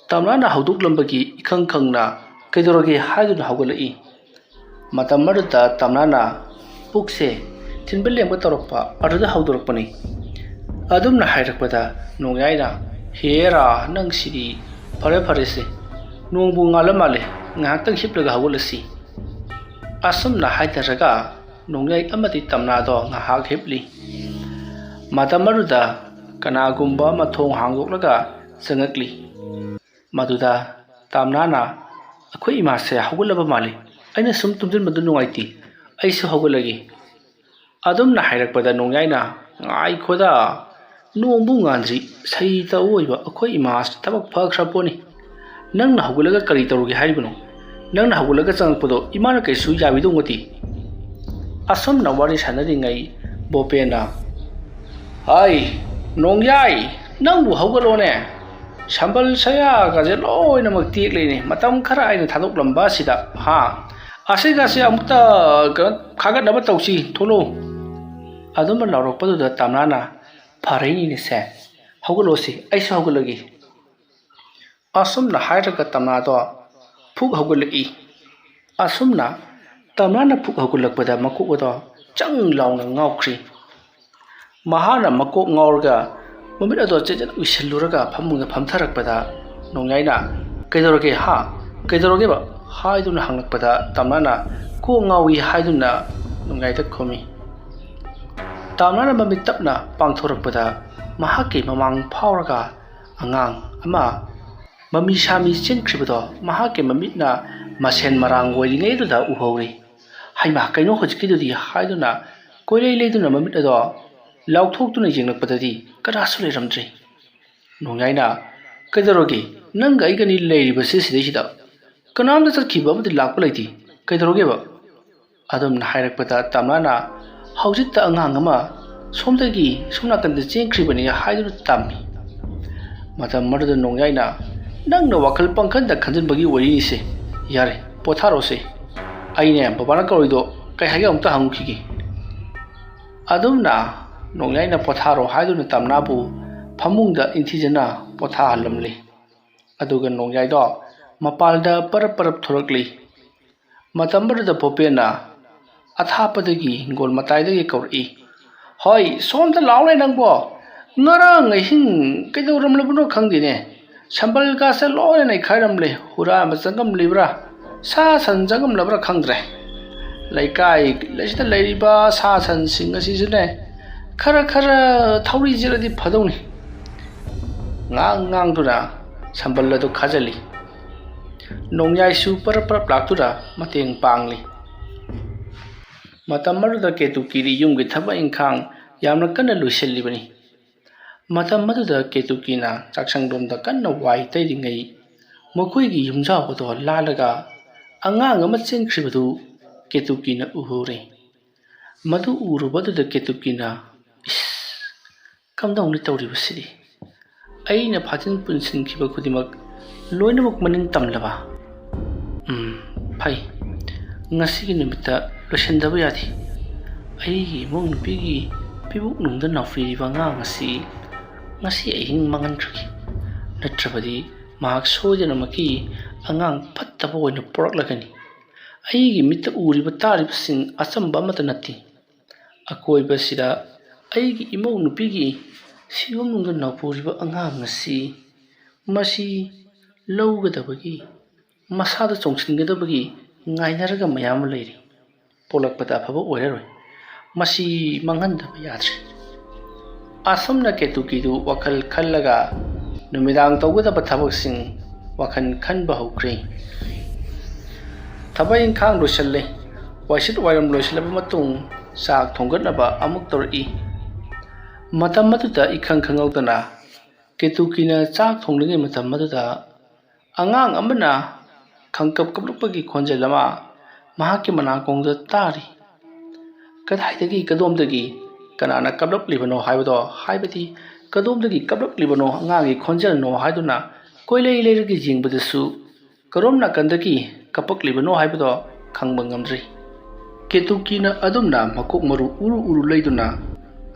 ꯇꯝꯂꯥꯅ ꯍꯧꯗꯣꯛꯂꯝꯕꯒꯤ ꯏꯈꯪ ꯈꯪꯅ "ꯀꯩꯗꯧꯔꯒꯦ?" ꯍꯥꯏꯗꯨꯅ ꯍꯧꯒꯠꯂꯛꯏ꯫ ꯃꯇꯝ ꯑꯗꯨꯗ ꯇꯝꯂꯥꯅ "ꯄꯨꯛꯁꯦ ꯊꯤꯟꯕ ꯂꯦꯡꯕ ꯇꯧꯔꯛꯄ, ꯑꯗꯨꯗ ꯍꯧꯗꯣꯔꯛꯄꯅꯤ" ꯑꯗꯨꯝꯅ ꯍꯥꯏꯔꯛꯄꯗ ꯅꯣꯡꯌꯥꯏꯅ, "ꯍꯦꯔꯥ, ꯅꯪꯁꯤꯗꯤ ꯐꯔꯦ ꯐꯔꯦꯁꯦ, ꯅꯣꯡꯕꯨ ꯉꯥꯜꯂ ꯃꯥꯜꯂꯦ, ꯉꯥꯏꯍꯥꯛꯇꯪ ꯍꯤꯞꯂꯒ ꯍꯧꯒꯠꯂꯁꯤ"꯫ ꯑꯁꯨꯝꯅ ꯍꯥꯏꯅꯔꯒ ꯅꯣꯡꯌꯥꯏ ꯑꯃꯗꯤ ꯇꯝꯂꯥꯗꯣ ꯉꯥꯏꯍꯥꯛ ꯍꯤꯞꯂꯤ꯫ ꯃꯇꯝ ꯑꯗꯨꯗ ꯀꯅꯥꯒꯨꯝꯕ ꯑꯃ ꯊꯣꯡ ꯍꯥꯡꯗꯣꯛꯂꯒ ꯆꯪꯉꯛꯂꯤ꯫ ꯃꯗꯨꯗ ꯇꯝꯂꯥꯅ, "ꯑꯩꯈꯣꯏ ꯏꯃꯥꯁꯦ ꯍꯧꯒꯠꯂꯕ ꯃꯥꯜꯂꯤ꯫ ꯑꯩꯅ ꯁꯨꯝ ꯇꯨꯝꯁꯤꯟꯕꯗꯨ ꯅꯨꯡꯉꯥꯏꯇꯦ꯫ ꯑꯩꯁꯨ ꯍꯧꯒꯠꯂꯒꯦ꯫ ꯑꯗꯨꯝꯅ ꯍꯥꯏꯔꯛꯄꯗ ꯅꯣꯡꯌꯥꯏꯅ, "ꯉꯥꯏꯈꯣꯗ, ꯅꯣꯡꯕꯨ ꯉꯥꯟꯗ꯭ꯔꯤ, ꯁꯩꯇ ꯑꯣꯏꯕ ꯑꯩꯈꯣꯏ ꯏꯃꯥꯁꯤ ꯊꯕꯛ ꯐꯈ꯭ꯔ ꯄꯣꯠꯅꯤ꯫ ꯅꯪꯅ ꯍꯧꯒꯠꯂꯒ ꯀꯔꯤ ꯇꯧꯔꯨꯒꯦ ꯍꯥꯏꯔꯤꯕꯅꯣ? ꯅꯪꯅ ꯍꯧꯒꯠꯂꯒ ꯆꯪꯉꯛꯄꯗꯣ ꯏꯃꯥꯅ ꯀꯩꯁꯨ ꯌꯥꯕꯤꯗꯧ ꯅꯠꯇꯦ꯫" ꯑꯁꯨꯝꯅ ꯋꯥꯔꯤ ꯁꯥꯟꯅꯔꯤꯉꯩ ꯕꯣꯄꯦꯟꯅ, "ꯍꯥꯏ, ꯅꯣꯡꯌꯥꯏ, ꯅꯪꯕꯨ ꯍꯧꯒꯠꯂꯣꯅꯦ꯫ ꯁꯝꯕꯜ ꯁꯌꯥꯒꯁꯦ ꯂꯣꯏꯅꯃꯛ ꯇꯦꯛꯂꯤꯅꯦ꯫ ꯃꯇꯝ ꯈꯔ ꯑꯩꯅ ꯊꯥꯗꯣꯛꯂꯝꯕ ꯑꯁꯤꯗ, ꯍꯥ? ꯑꯁꯤꯒꯁꯦ ꯑꯃꯨꯛꯇ ꯀꯩꯅꯣ ꯈꯥꯒꯠꯅꯕ ꯇꯧꯁꯤ, ꯊꯣꯛꯂꯛꯎ꯫" ꯑꯗꯨꯝꯅ ꯂꯥꯎꯔꯛꯄꯗꯨꯗ ꯇꯝꯅꯥꯅ, "ꯐꯔꯦꯅꯦꯁꯦ, ꯍꯧꯒꯠꯂꯣꯁꯤ, ꯑꯩꯁꯨ ꯍꯧꯒꯠꯂꯒꯦ꯫" ꯑꯁꯨꯝꯅ ꯍꯥꯏꯔꯒ ꯇꯝꯅꯥꯗꯣ ꯐꯨꯛ ꯍꯧꯒꯠꯂꯛꯏ꯫ ꯑꯁꯨꯝꯅ ꯇꯝꯅꯥꯅ ꯐꯨꯛ ꯍꯧꯒꯠꯂꯛꯄꯗ ꯃꯀꯣꯛ ꯑꯗꯣ ꯆꯪ ꯂꯥꯎꯅ ꯉꯥꯎꯈ꯭ꯔꯤ꯫ ꯃꯍꯥꯛꯅ ꯃꯀꯣꯛ ꯉꯥꯎꯔꯒ ꯃꯃꯤꯠ ꯑꯗꯣ ꯆꯦꯠ ꯆꯦꯠ ꯎꯏꯁꯤꯜꯂꯨꯔꯒ ꯐꯃꯨꯡꯗ ꯐꯝꯊꯔꯛꯄꯗ ꯅꯣꯡꯌꯥꯏꯅ, "ꯀꯩꯗꯧꯔꯒꯦ, ꯍꯥ? ꯀꯩꯗꯧꯔꯒꯦꯕ?" ꯍꯥꯏꯗꯨꯅ ꯍꯪꯂꯛꯄꯗ ꯇꯝꯅꯥꯅ, "ꯀꯣꯛ ꯉꯥꯎꯏ" ꯍꯥꯏꯗꯨꯅ ꯅꯣꯡꯌꯥꯏꯗ ꯈꯨꯝꯃꯤ꯫ ꯇꯝꯅꯥꯅ ꯃꯃꯤꯠ ꯇꯞꯅ ꯄꯥꯡꯊꯣꯔꯛꯄꯗ ꯃꯍꯥꯛꯀꯤ ꯃꯃꯥꯡ ꯐꯥꯎꯔꯒ ꯑꯉꯥꯡ ꯑꯃ ꯃꯃꯤ ꯁꯥꯃꯤ ꯆꯦꯟꯈ꯭ꯔꯤꯕꯗꯣ ꯃꯍꯥꯛꯀꯤ ꯃꯃꯤꯠꯅ ꯃꯁꯦꯟ ꯃꯔꯥꯡ ꯑꯣꯏꯔꯤꯉꯩꯗꯨꯗ ꯎꯍꯧꯔꯤ꯫ "ꯍꯩꯃꯥ, ꯀꯩꯅꯣ ꯍꯧꯖꯤꯛꯀꯤꯗꯨꯗꯤ?" ꯍꯥꯏꯗꯨꯅ ꯀꯣꯏꯂꯩ ꯂꯩꯗꯨꯅ ꯃꯃꯤꯠ ꯑꯗꯣ ꯂꯥꯎꯊꯣꯛꯇꯨꯅ ꯌꯦꯡꯂꯛꯄꯗꯗꯤ ꯀꯅꯥꯁꯨ ꯂꯩꯔꯝꯗ꯭ꯔꯦ꯫ ꯅꯣꯡꯌꯥꯏꯅ, "ꯀꯩꯗꯧꯔꯒꯦ? ꯅꯪꯒ ꯑꯩꯒꯅꯤ ꯂꯩꯔꯤꯕꯁꯦ ꯁꯤꯗꯩꯁꯤꯗ꯫ ꯀꯅꯥꯝꯇ ꯆꯠꯈꯤꯕ ꯑꯃꯗꯤ ꯂꯥꯛꯄ ꯂꯩꯇꯦ꯫ ꯀꯩꯗꯧꯔꯒꯦꯕ?" ꯑꯗꯨꯝꯅ ꯍꯥꯏꯔꯛꯄꯗ ꯇꯝꯅꯥꯅ, "ꯍꯧꯖꯤꯛꯇ ꯑꯉꯥꯡ ꯑꯃ ꯁꯣꯝꯗꯒꯤ ꯁꯣꯝ ꯅꯥꯀꯟꯗ ꯆꯦꯟꯈ꯭ꯔꯤꯕꯅꯤ" ꯍꯥꯏꯗꯨꯅ ꯇꯝꯃꯤ꯫ ꯃꯇꯝ ꯑꯗꯨꯗ ꯅꯣꯡꯌꯥꯏꯅ, "ꯅꯪꯅ ꯋꯥꯈꯜ ꯄꯪꯈꯟꯗ ꯈꯟꯖꯤꯟꯕꯒꯤ ꯑꯣꯏꯔꯤꯅꯤꯁꯦ꯫ ꯌꯥꯔꯦ, ꯄꯣꯊꯥꯔꯣꯁꯦ꯫ ꯑꯩꯅꯦ ꯕꯕꯥꯅ ꯀꯧꯔꯤꯗꯣ ꯀꯩ ꯍꯥꯏꯒꯦ ꯑꯃꯨꯛꯇ ꯍꯪꯉꯨꯈꯤꯒꯦ꯫" ꯑꯗꯨꯝꯅ ꯅꯣꯡꯌꯥꯏꯅ "ꯄꯣꯊꯥꯔꯣ" ꯍꯥꯏꯗꯨꯅ ꯇꯝꯅꯥꯕꯨ ꯐꯃꯨꯡꯗ ꯏꯪꯊꯤꯖꯅ ꯄꯣꯊꯥꯍꯜꯂꯝꯂꯤ꯫ ꯑꯗꯨꯒ ꯅꯣꯡꯌꯥꯏꯗꯣ ꯃꯄꯥꯜꯗ ꯄꯔꯞ ꯄꯔꯞ ꯊꯣꯔꯛꯂꯤ꯫ ꯃꯇꯝ ꯑꯗꯨꯗ ꯕꯣꯄꯦꯟꯅ ꯑꯊꯥꯞꯄꯗꯒꯤ ꯍꯤꯡꯒꯣꯜ ꯃꯇꯥꯏꯗꯒꯤ ꯀꯧꯔꯛꯏ, "ꯍꯣꯏ, ꯁꯣꯝꯗ ꯂꯥꯛꯑꯣꯅꯦ ꯅꯪꯕꯣ꯫ ꯉꯔꯥꯡ ꯑꯍꯤꯡ ꯀꯩꯗꯧꯔꯝꯂꯕꯅꯣ ꯈꯪꯗꯦꯅꯦ꯫ ꯁꯝꯕꯜꯒꯁꯦ ꯂꯣꯏꯅ ꯅꯩꯈꯥꯏꯔꯝꯂꯦ꯫ ꯍꯨꯔꯥꯟꯕ ꯆꯪꯉꯝꯂꯤꯕ꯭ꯔꯥ, ꯁꯥ ꯁꯟ ꯆꯪꯉꯝꯂꯕ꯭ꯔꯥ ꯈꯪꯗ꯭ꯔꯦ꯫ ꯂꯩꯀꯥꯏ ꯑꯁꯤꯗ ꯂꯩꯔꯤꯕ ꯁꯥ ꯁꯟꯁꯤꯡ ꯑꯁꯤꯁꯨꯅꯦ, ꯈꯔ ꯈꯔ ꯊꯧꯔꯤ ꯆꯦꯜꯂꯗꯤ ꯐꯗꯧꯅꯤ꯫" ꯉꯥꯡ ꯉꯥꯡꯗꯨꯅ ꯁꯝꯕꯜ ꯑꯗꯨ ꯈꯥꯖꯤꯜꯂꯤ꯫ ꯅꯣꯡꯌꯥꯏꯁꯨ ꯄꯔꯞ ꯄꯔꯞ ꯂꯥꯛꯇꯨꯅ ꯃꯇꯦꯡ ꯄꯥꯡꯂꯤ꯫ ꯃꯇꯝ ꯑꯗꯨꯗ ꯀꯦꯇꯨꯀꯤꯗꯤ ꯌꯨꯝꯒꯤ ꯊꯕꯛ ꯏꯪꯈꯥꯡ ꯌꯥꯝꯅ ꯀꯟꯅ ꯂꯣꯏꯁꯤꯜꯂꯤꯕꯅꯤ꯫ ꯃꯇꯝ ꯑꯗꯨꯗ ꯀꯦꯇꯨꯀꯤꯅ ꯆꯥꯛꯁꯪꯂꯣꯝꯗ ꯀꯟꯅ ꯋꯥꯏ ꯇꯩꯔꯤꯉꯩ, ꯃꯈꯣꯏꯒꯤ ꯌꯨꯝꯖꯥꯎ ꯑꯗꯨ ꯂꯥꯜꯂꯒ ꯑꯉꯥꯡ ꯑꯃ ꯆꯦꯟꯈ꯭ꯔꯤꯕꯗꯨ ꯀꯦꯇꯨꯀꯤꯅ ꯎꯍꯧꯔꯦ꯫ ꯃꯗꯨ ꯎꯔꯨꯕꯗꯨꯗ ꯀꯦꯇꯨꯀꯤꯅ, "ꯏꯁ, ꯀꯝꯗꯧꯅꯤ ꯇꯧꯔꯤꯕꯁꯤꯗꯤ? ꯑꯩꯅ ꯐꯥꯖꯤꯟ ꯄꯨꯟꯁꯤꯟꯈꯤꯕ ꯈꯨꯗꯤꯡꯃꯛ ꯂꯣꯏꯅꯃꯛ ꯃꯅꯤꯡ ꯇꯝꯂꯕ? ꯎꯝ, ꯐꯩ꯫ ꯉꯁꯤꯒꯤ ꯅꯨꯃꯤꯠꯇ ꯂꯣꯏꯁꯤꯟꯗꯕ ꯌꯥꯗꯦ꯫ ꯑꯩꯒꯤ ꯏꯃꯧ ꯅꯨꯄꯤꯒꯤ ꯄꯤꯕꯨꯛꯅꯨꯡꯗ ꯅꯥꯎꯄꯤꯔꯤꯕ ꯑꯉꯥꯡ ꯑꯁꯤ ꯉꯁꯤ ꯑꯍꯤꯡ ꯃꯥꯡꯍꯟꯈ꯭ꯔꯒꯦ꯫ ꯅꯠꯇ꯭ꯔꯕꯗꯤ ꯃꯍꯥꯛ ꯁꯣꯏꯗꯅꯃꯛꯀꯤ ꯑꯉꯥꯡ ꯐꯠꯇꯕ ꯑꯣꯏꯅ ꯄꯣꯔꯛꯂꯒꯅꯤ꯫ ꯑꯩꯒꯤ ꯃꯤꯠꯇ ꯎꯔꯤꯕ ꯇꯥꯔꯤꯕꯁꯤꯡ ꯑꯆꯝꯕ ꯑꯃꯠꯇ ꯅꯠꯇꯦ꯫ ꯑꯀꯣꯏꯕꯁꯤꯗ ꯑꯩꯒꯤ ꯏꯃꯧ ꯅꯨꯄꯤꯒꯤ ꯁꯤꯕꯨꯝꯅꯨꯡꯗ ꯅꯥꯎꯄꯨꯔꯤꯕ ꯑꯉꯥꯡ ꯑꯁꯤ, ꯃꯁꯤ ꯂꯧꯒꯗꯕꯒꯤ, ꯃꯁꯥꯗ ꯆꯣꯡꯁꯤꯟꯒꯗꯕꯒꯤ ꯉꯥꯏꯅꯔꯒ ꯃꯌꯥꯝ ꯑꯃ ꯂꯩꯔꯤ꯫ ꯄꯣꯛꯂꯛꯄꯗ ꯑꯐꯕ ꯑꯣꯏꯔꯔꯣꯏ꯫ ꯃꯁꯤ ꯃꯥꯡꯍꯟꯗꯕ ꯌꯥꯗ꯭ꯔꯦ"꯫ ꯑꯁꯨꯝꯅ ꯀꯦꯇꯨꯀꯤꯗꯨ ꯋꯥꯈꯜ ꯈꯜꯂꯒ ꯅꯨꯃꯤꯗꯥꯡ ꯇꯧꯒꯗꯕ ꯊꯕꯛꯁꯤꯡ ꯋꯥꯈꯜ ꯈꯟꯕ ꯍꯧꯈ꯭ꯔꯦ꯫ ꯊꯕꯛ ꯏꯪꯈꯥꯡ ꯂꯣꯏꯁꯤꯜꯂꯦ꯫ ꯋꯥꯏꯁꯤꯠ ꯋꯥꯏꯔꯝ ꯂꯣꯏꯁꯤꯜꯂꯕ ꯃꯇꯨꯡ ꯆꯥꯛ ꯊꯣꯡꯒꯠꯅꯕ ꯑꯃꯨꯛ ꯇꯧꯔꯛꯏ꯫ ꯃꯇꯝ ꯑꯗꯨꯗ ꯏꯈꯪ ꯈꯪꯍꯧꯗꯅ ꯀꯦꯇꯨꯀꯤꯅ ꯆꯥꯛ ꯊꯣꯡꯂꯤꯉꯩ ꯃꯇꯝ ꯑꯗꯨꯗ ꯑꯉꯥꯡ ꯑꯃꯅ ꯈꯪꯀꯞ ꯀꯞꯂꯛꯄꯒꯤ ꯈꯣꯟꯖꯦꯜ ꯑꯃ ꯃꯍꯥꯛꯀꯤ ꯃꯅꯥꯀꯣꯡꯗ ꯇꯥꯔꯤ꯫ ꯀꯗꯥꯏꯗꯒꯤ, ꯀꯗꯣꯝꯗꯒꯤ, ꯀꯅꯥꯅ ꯀꯞꯂꯛꯂꯤꯕꯅꯣ ꯍꯥꯏꯕꯗꯣ, ꯍꯥꯏꯕꯗꯤ ꯀꯗꯣꯝꯗꯒꯤ ꯀꯞꯂꯛꯂꯤꯕꯅꯣ ꯑꯉꯥꯡꯒꯤ ꯈꯣꯟꯖꯦꯜꯅꯣ ꯍꯥꯏꯗꯨꯅ ꯀꯣꯏꯂꯩ ꯂꯩꯔꯒ ꯌꯦꯡꯕꯗꯁꯨ ꯀꯔꯣꯝ ꯅꯥꯀꯟꯗꯒꯤ ꯀꯞꯄꯛꯂꯤꯕꯅꯣ ꯍꯥꯏꯕꯗꯣ ꯈꯪꯕ ꯉꯝꯗ꯭ꯔꯤ꯫ ꯀꯦꯇꯨꯀꯤꯅ ꯑꯗꯨꯝꯅ ꯃꯀꯣꯛ ꯃꯔꯨ ꯎꯔꯨ ꯎꯔꯨ ꯂꯩꯗꯨꯅ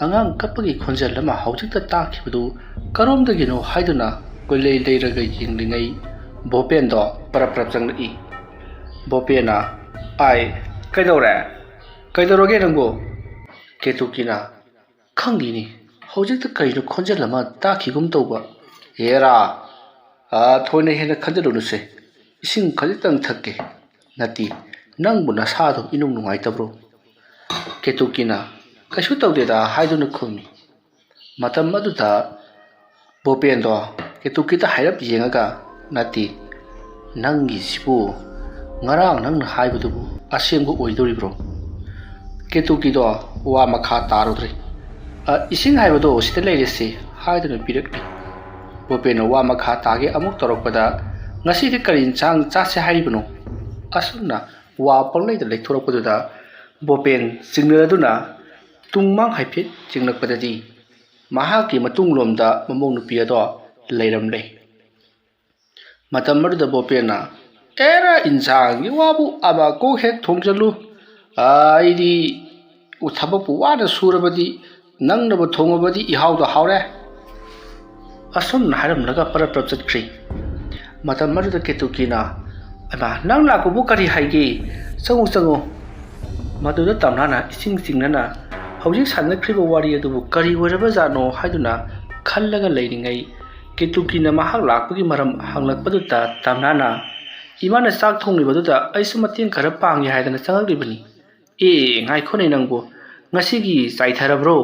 ꯑꯉꯥꯡ ꯀꯞꯄꯒꯤ ꯈꯣꯟꯖꯦꯜ ꯑꯃ ꯍꯧꯖꯤꯛꯇ ꯇꯥꯈꯤꯕꯗꯨ ꯀꯔꯣꯝꯗꯒꯤꯅꯣ ꯍꯥꯏꯗꯨꯅ ꯀꯣꯏꯂꯩ ꯂꯩꯔꯒ ꯌꯦꯡꯂꯤꯉꯩ ꯚꯣꯄꯦꯟꯗꯣ ꯄꯔꯞ ꯄꯔꯞ ꯆꯪꯂꯛꯏ꯫ ꯚꯣꯄꯦꯟꯅ, "ꯑꯥꯏ, ꯀꯩꯗꯧꯔꯦ? ꯀꯩꯗꯧꯔꯒꯦ ꯅꯪꯕꯨ?" ꯀꯦꯇꯨꯀꯤꯅ, "ꯈꯪꯗꯦꯅꯦ, ꯍꯧꯖꯤꯛꯇ ꯀꯔꯤꯅꯣ ꯈꯣꯟꯖꯦꯜ ꯑꯃ ꯇꯥꯈꯤꯒꯨꯝ ꯇꯧꯕ꯫ ꯍꯦꯔꯥ, ꯑꯥ, ꯊꯣꯏꯅ ꯍꯦꯟꯅ ꯈꯟꯖꯤꯜꯂꯨꯅꯨꯁꯦ꯫ ꯏꯁꯤꯡ ꯈꯖꯤꯛꯇꯪ ꯊꯛꯀꯦ꯫ ꯅꯠꯇꯦ, ꯅꯪꯕꯨ ꯅꯁꯥꯗꯣ ꯏꯅꯨꯡ ꯅꯨꯡꯉꯥꯏꯇꯕ꯭ꯔꯣ?" ꯀꯦꯇꯨꯀꯤꯅ, "ꯀꯩꯁꯨ ꯇꯧꯗꯦꯗ" ꯍꯥꯏꯗꯨꯅ ꯈꯨꯝꯃꯤ꯫ ꯃꯇꯝ ꯑꯗꯨꯗ ꯚꯣꯄꯦꯟꯗꯣ ꯀꯦꯇꯨꯀꯤꯗ ꯍꯥꯏꯔꯞ ꯌꯦꯡꯉꯒ, "ꯅꯠꯇꯦ, ꯅꯪꯒꯤꯁꯤꯕꯨ ꯉꯔꯥꯡ ꯅꯪꯅ ꯍꯥꯏꯕꯗꯨꯕꯨ ꯑꯁꯦꯡꯕ ꯑꯣꯏꯗꯣꯔꯤꯕ꯭ꯔꯣ?" ꯀꯦꯇꯨꯀꯤꯗꯣ ꯋꯥ ꯃꯈꯥ ꯇꯥꯔꯨꯗ꯭ꯔꯦ꯫ "ꯑ, ꯏꯁꯤꯡ ꯍꯥꯏꯕꯗꯣ ꯁꯤꯗ ꯂꯩꯔꯦꯁꯦ" ꯍꯥꯏꯗꯨꯅ ꯄꯤꯔꯛꯂꯤ꯫ ꯕꯣꯄꯦꯟꯅ ꯋꯥ ꯃꯈꯥ ꯇꯥꯒꯦ ꯑꯃꯨꯛ ꯇꯧꯔꯛꯄꯗ, "ꯉꯁꯤꯗꯤ ꯀꯔꯤ ꯏꯟꯁꯥꯡ ꯆꯥꯁꯦ ꯍꯥꯏꯔꯤꯕꯅꯣ?" ꯑꯁꯨꯝꯅ ꯋꯥ ꯄꯪꯂꯩꯗ ꯂꯩꯊꯣꯔꯛꯄꯗꯨꯗ ꯕꯣꯄꯦꯟ ꯆꯤꯡꯅꯔꯗꯨꯅ ꯇꯨꯡ ꯃꯥꯡ ꯍꯥꯏꯐꯦꯠ ꯆꯤꯡꯂꯛꯄꯗꯗꯤ ꯃꯍꯥꯛꯀꯤ ꯃꯇꯨꯡꯂꯣꯝꯗ ꯃꯃꯧ ꯅꯨꯄꯤ ꯑꯗꯣ ꯂꯩꯔꯝꯂꯦ꯫ ꯃꯇꯝ ꯑꯗꯨꯗ ꯕꯣꯄꯦꯟꯅ, "ꯑꯦꯔꯥ, ꯏꯟꯁꯥꯡꯒꯤ ꯋꯥꯕꯨ ꯑꯃ ꯀꯣꯛ ꯍꯦꯛ ꯊꯣꯡꯖꯜꯂꯨ꯫ ꯑꯩꯗꯤ ꯊꯕꯛꯄꯨ ꯋꯥꯅ ꯁꯨꯔꯕꯗꯤ, ꯅꯪꯅꯕꯨ ꯊꯣꯡꯉꯕꯗꯤ ꯏꯍꯥꯎꯗ ꯍꯥꯎꯔꯦ"꯫ ꯑꯁꯨꯝꯅ ꯍꯥꯏꯔꯝꯂꯒ ꯄꯔꯞ ꯄꯔꯞ ꯆꯠꯈ꯭ꯔꯤ꯫ ꯃꯇꯝ ꯑꯗꯨꯗ ꯀꯦꯇꯨꯀꯤꯅ, "ꯑꯩꯃꯥ, ꯅꯪ ꯂꯥꯛꯄꯕꯨ ꯀꯔꯤ ꯍꯥꯏꯒꯦ? ꯆꯪꯉꯨ, ꯆꯪꯉꯨ"꯫ ꯃꯗꯨꯗ ꯇꯝꯅꯥꯅ ꯏꯁꯤꯡ ꯆꯤꯡꯅꯅ ꯍꯧꯖꯤꯛ ꯁꯥꯟꯅꯈ꯭ꯔꯤꯕ ꯋꯥꯔꯤ ꯑꯗꯨꯕꯨ ꯀꯔꯤ ꯑꯣꯏꯔꯕꯖꯥꯠꯅꯣ ꯍꯥꯏꯗꯨꯅ ꯈꯜꯂꯒ ꯂꯩꯔꯤꯉꯩ, ꯀꯦꯇꯨꯀꯤꯅ ꯃꯍꯥꯛ ꯂꯥꯛꯄꯒꯤ ꯃꯔꯝ ꯍꯪꯂꯛꯄꯗꯨꯗ ꯇꯝꯅꯥꯅ, "ꯏꯃꯥꯅ ꯆꯥꯛ ꯊꯣꯡꯂꯤꯕꯗꯨꯗ ꯑꯩꯁꯨ ꯃꯇꯦꯡ ꯈꯔ ꯄꯥꯡꯒꯦ ꯍꯥꯏꯗꯅ ꯆꯪꯂꯛꯂꯤꯕꯅꯤ"꯫ "ꯑꯦ, ꯉꯥꯏꯈꯣꯅꯦ ꯅꯪꯕꯨ, ꯉꯁꯤꯒꯤ ꯆꯥꯏꯊꯔꯕ꯭ꯔꯣ?"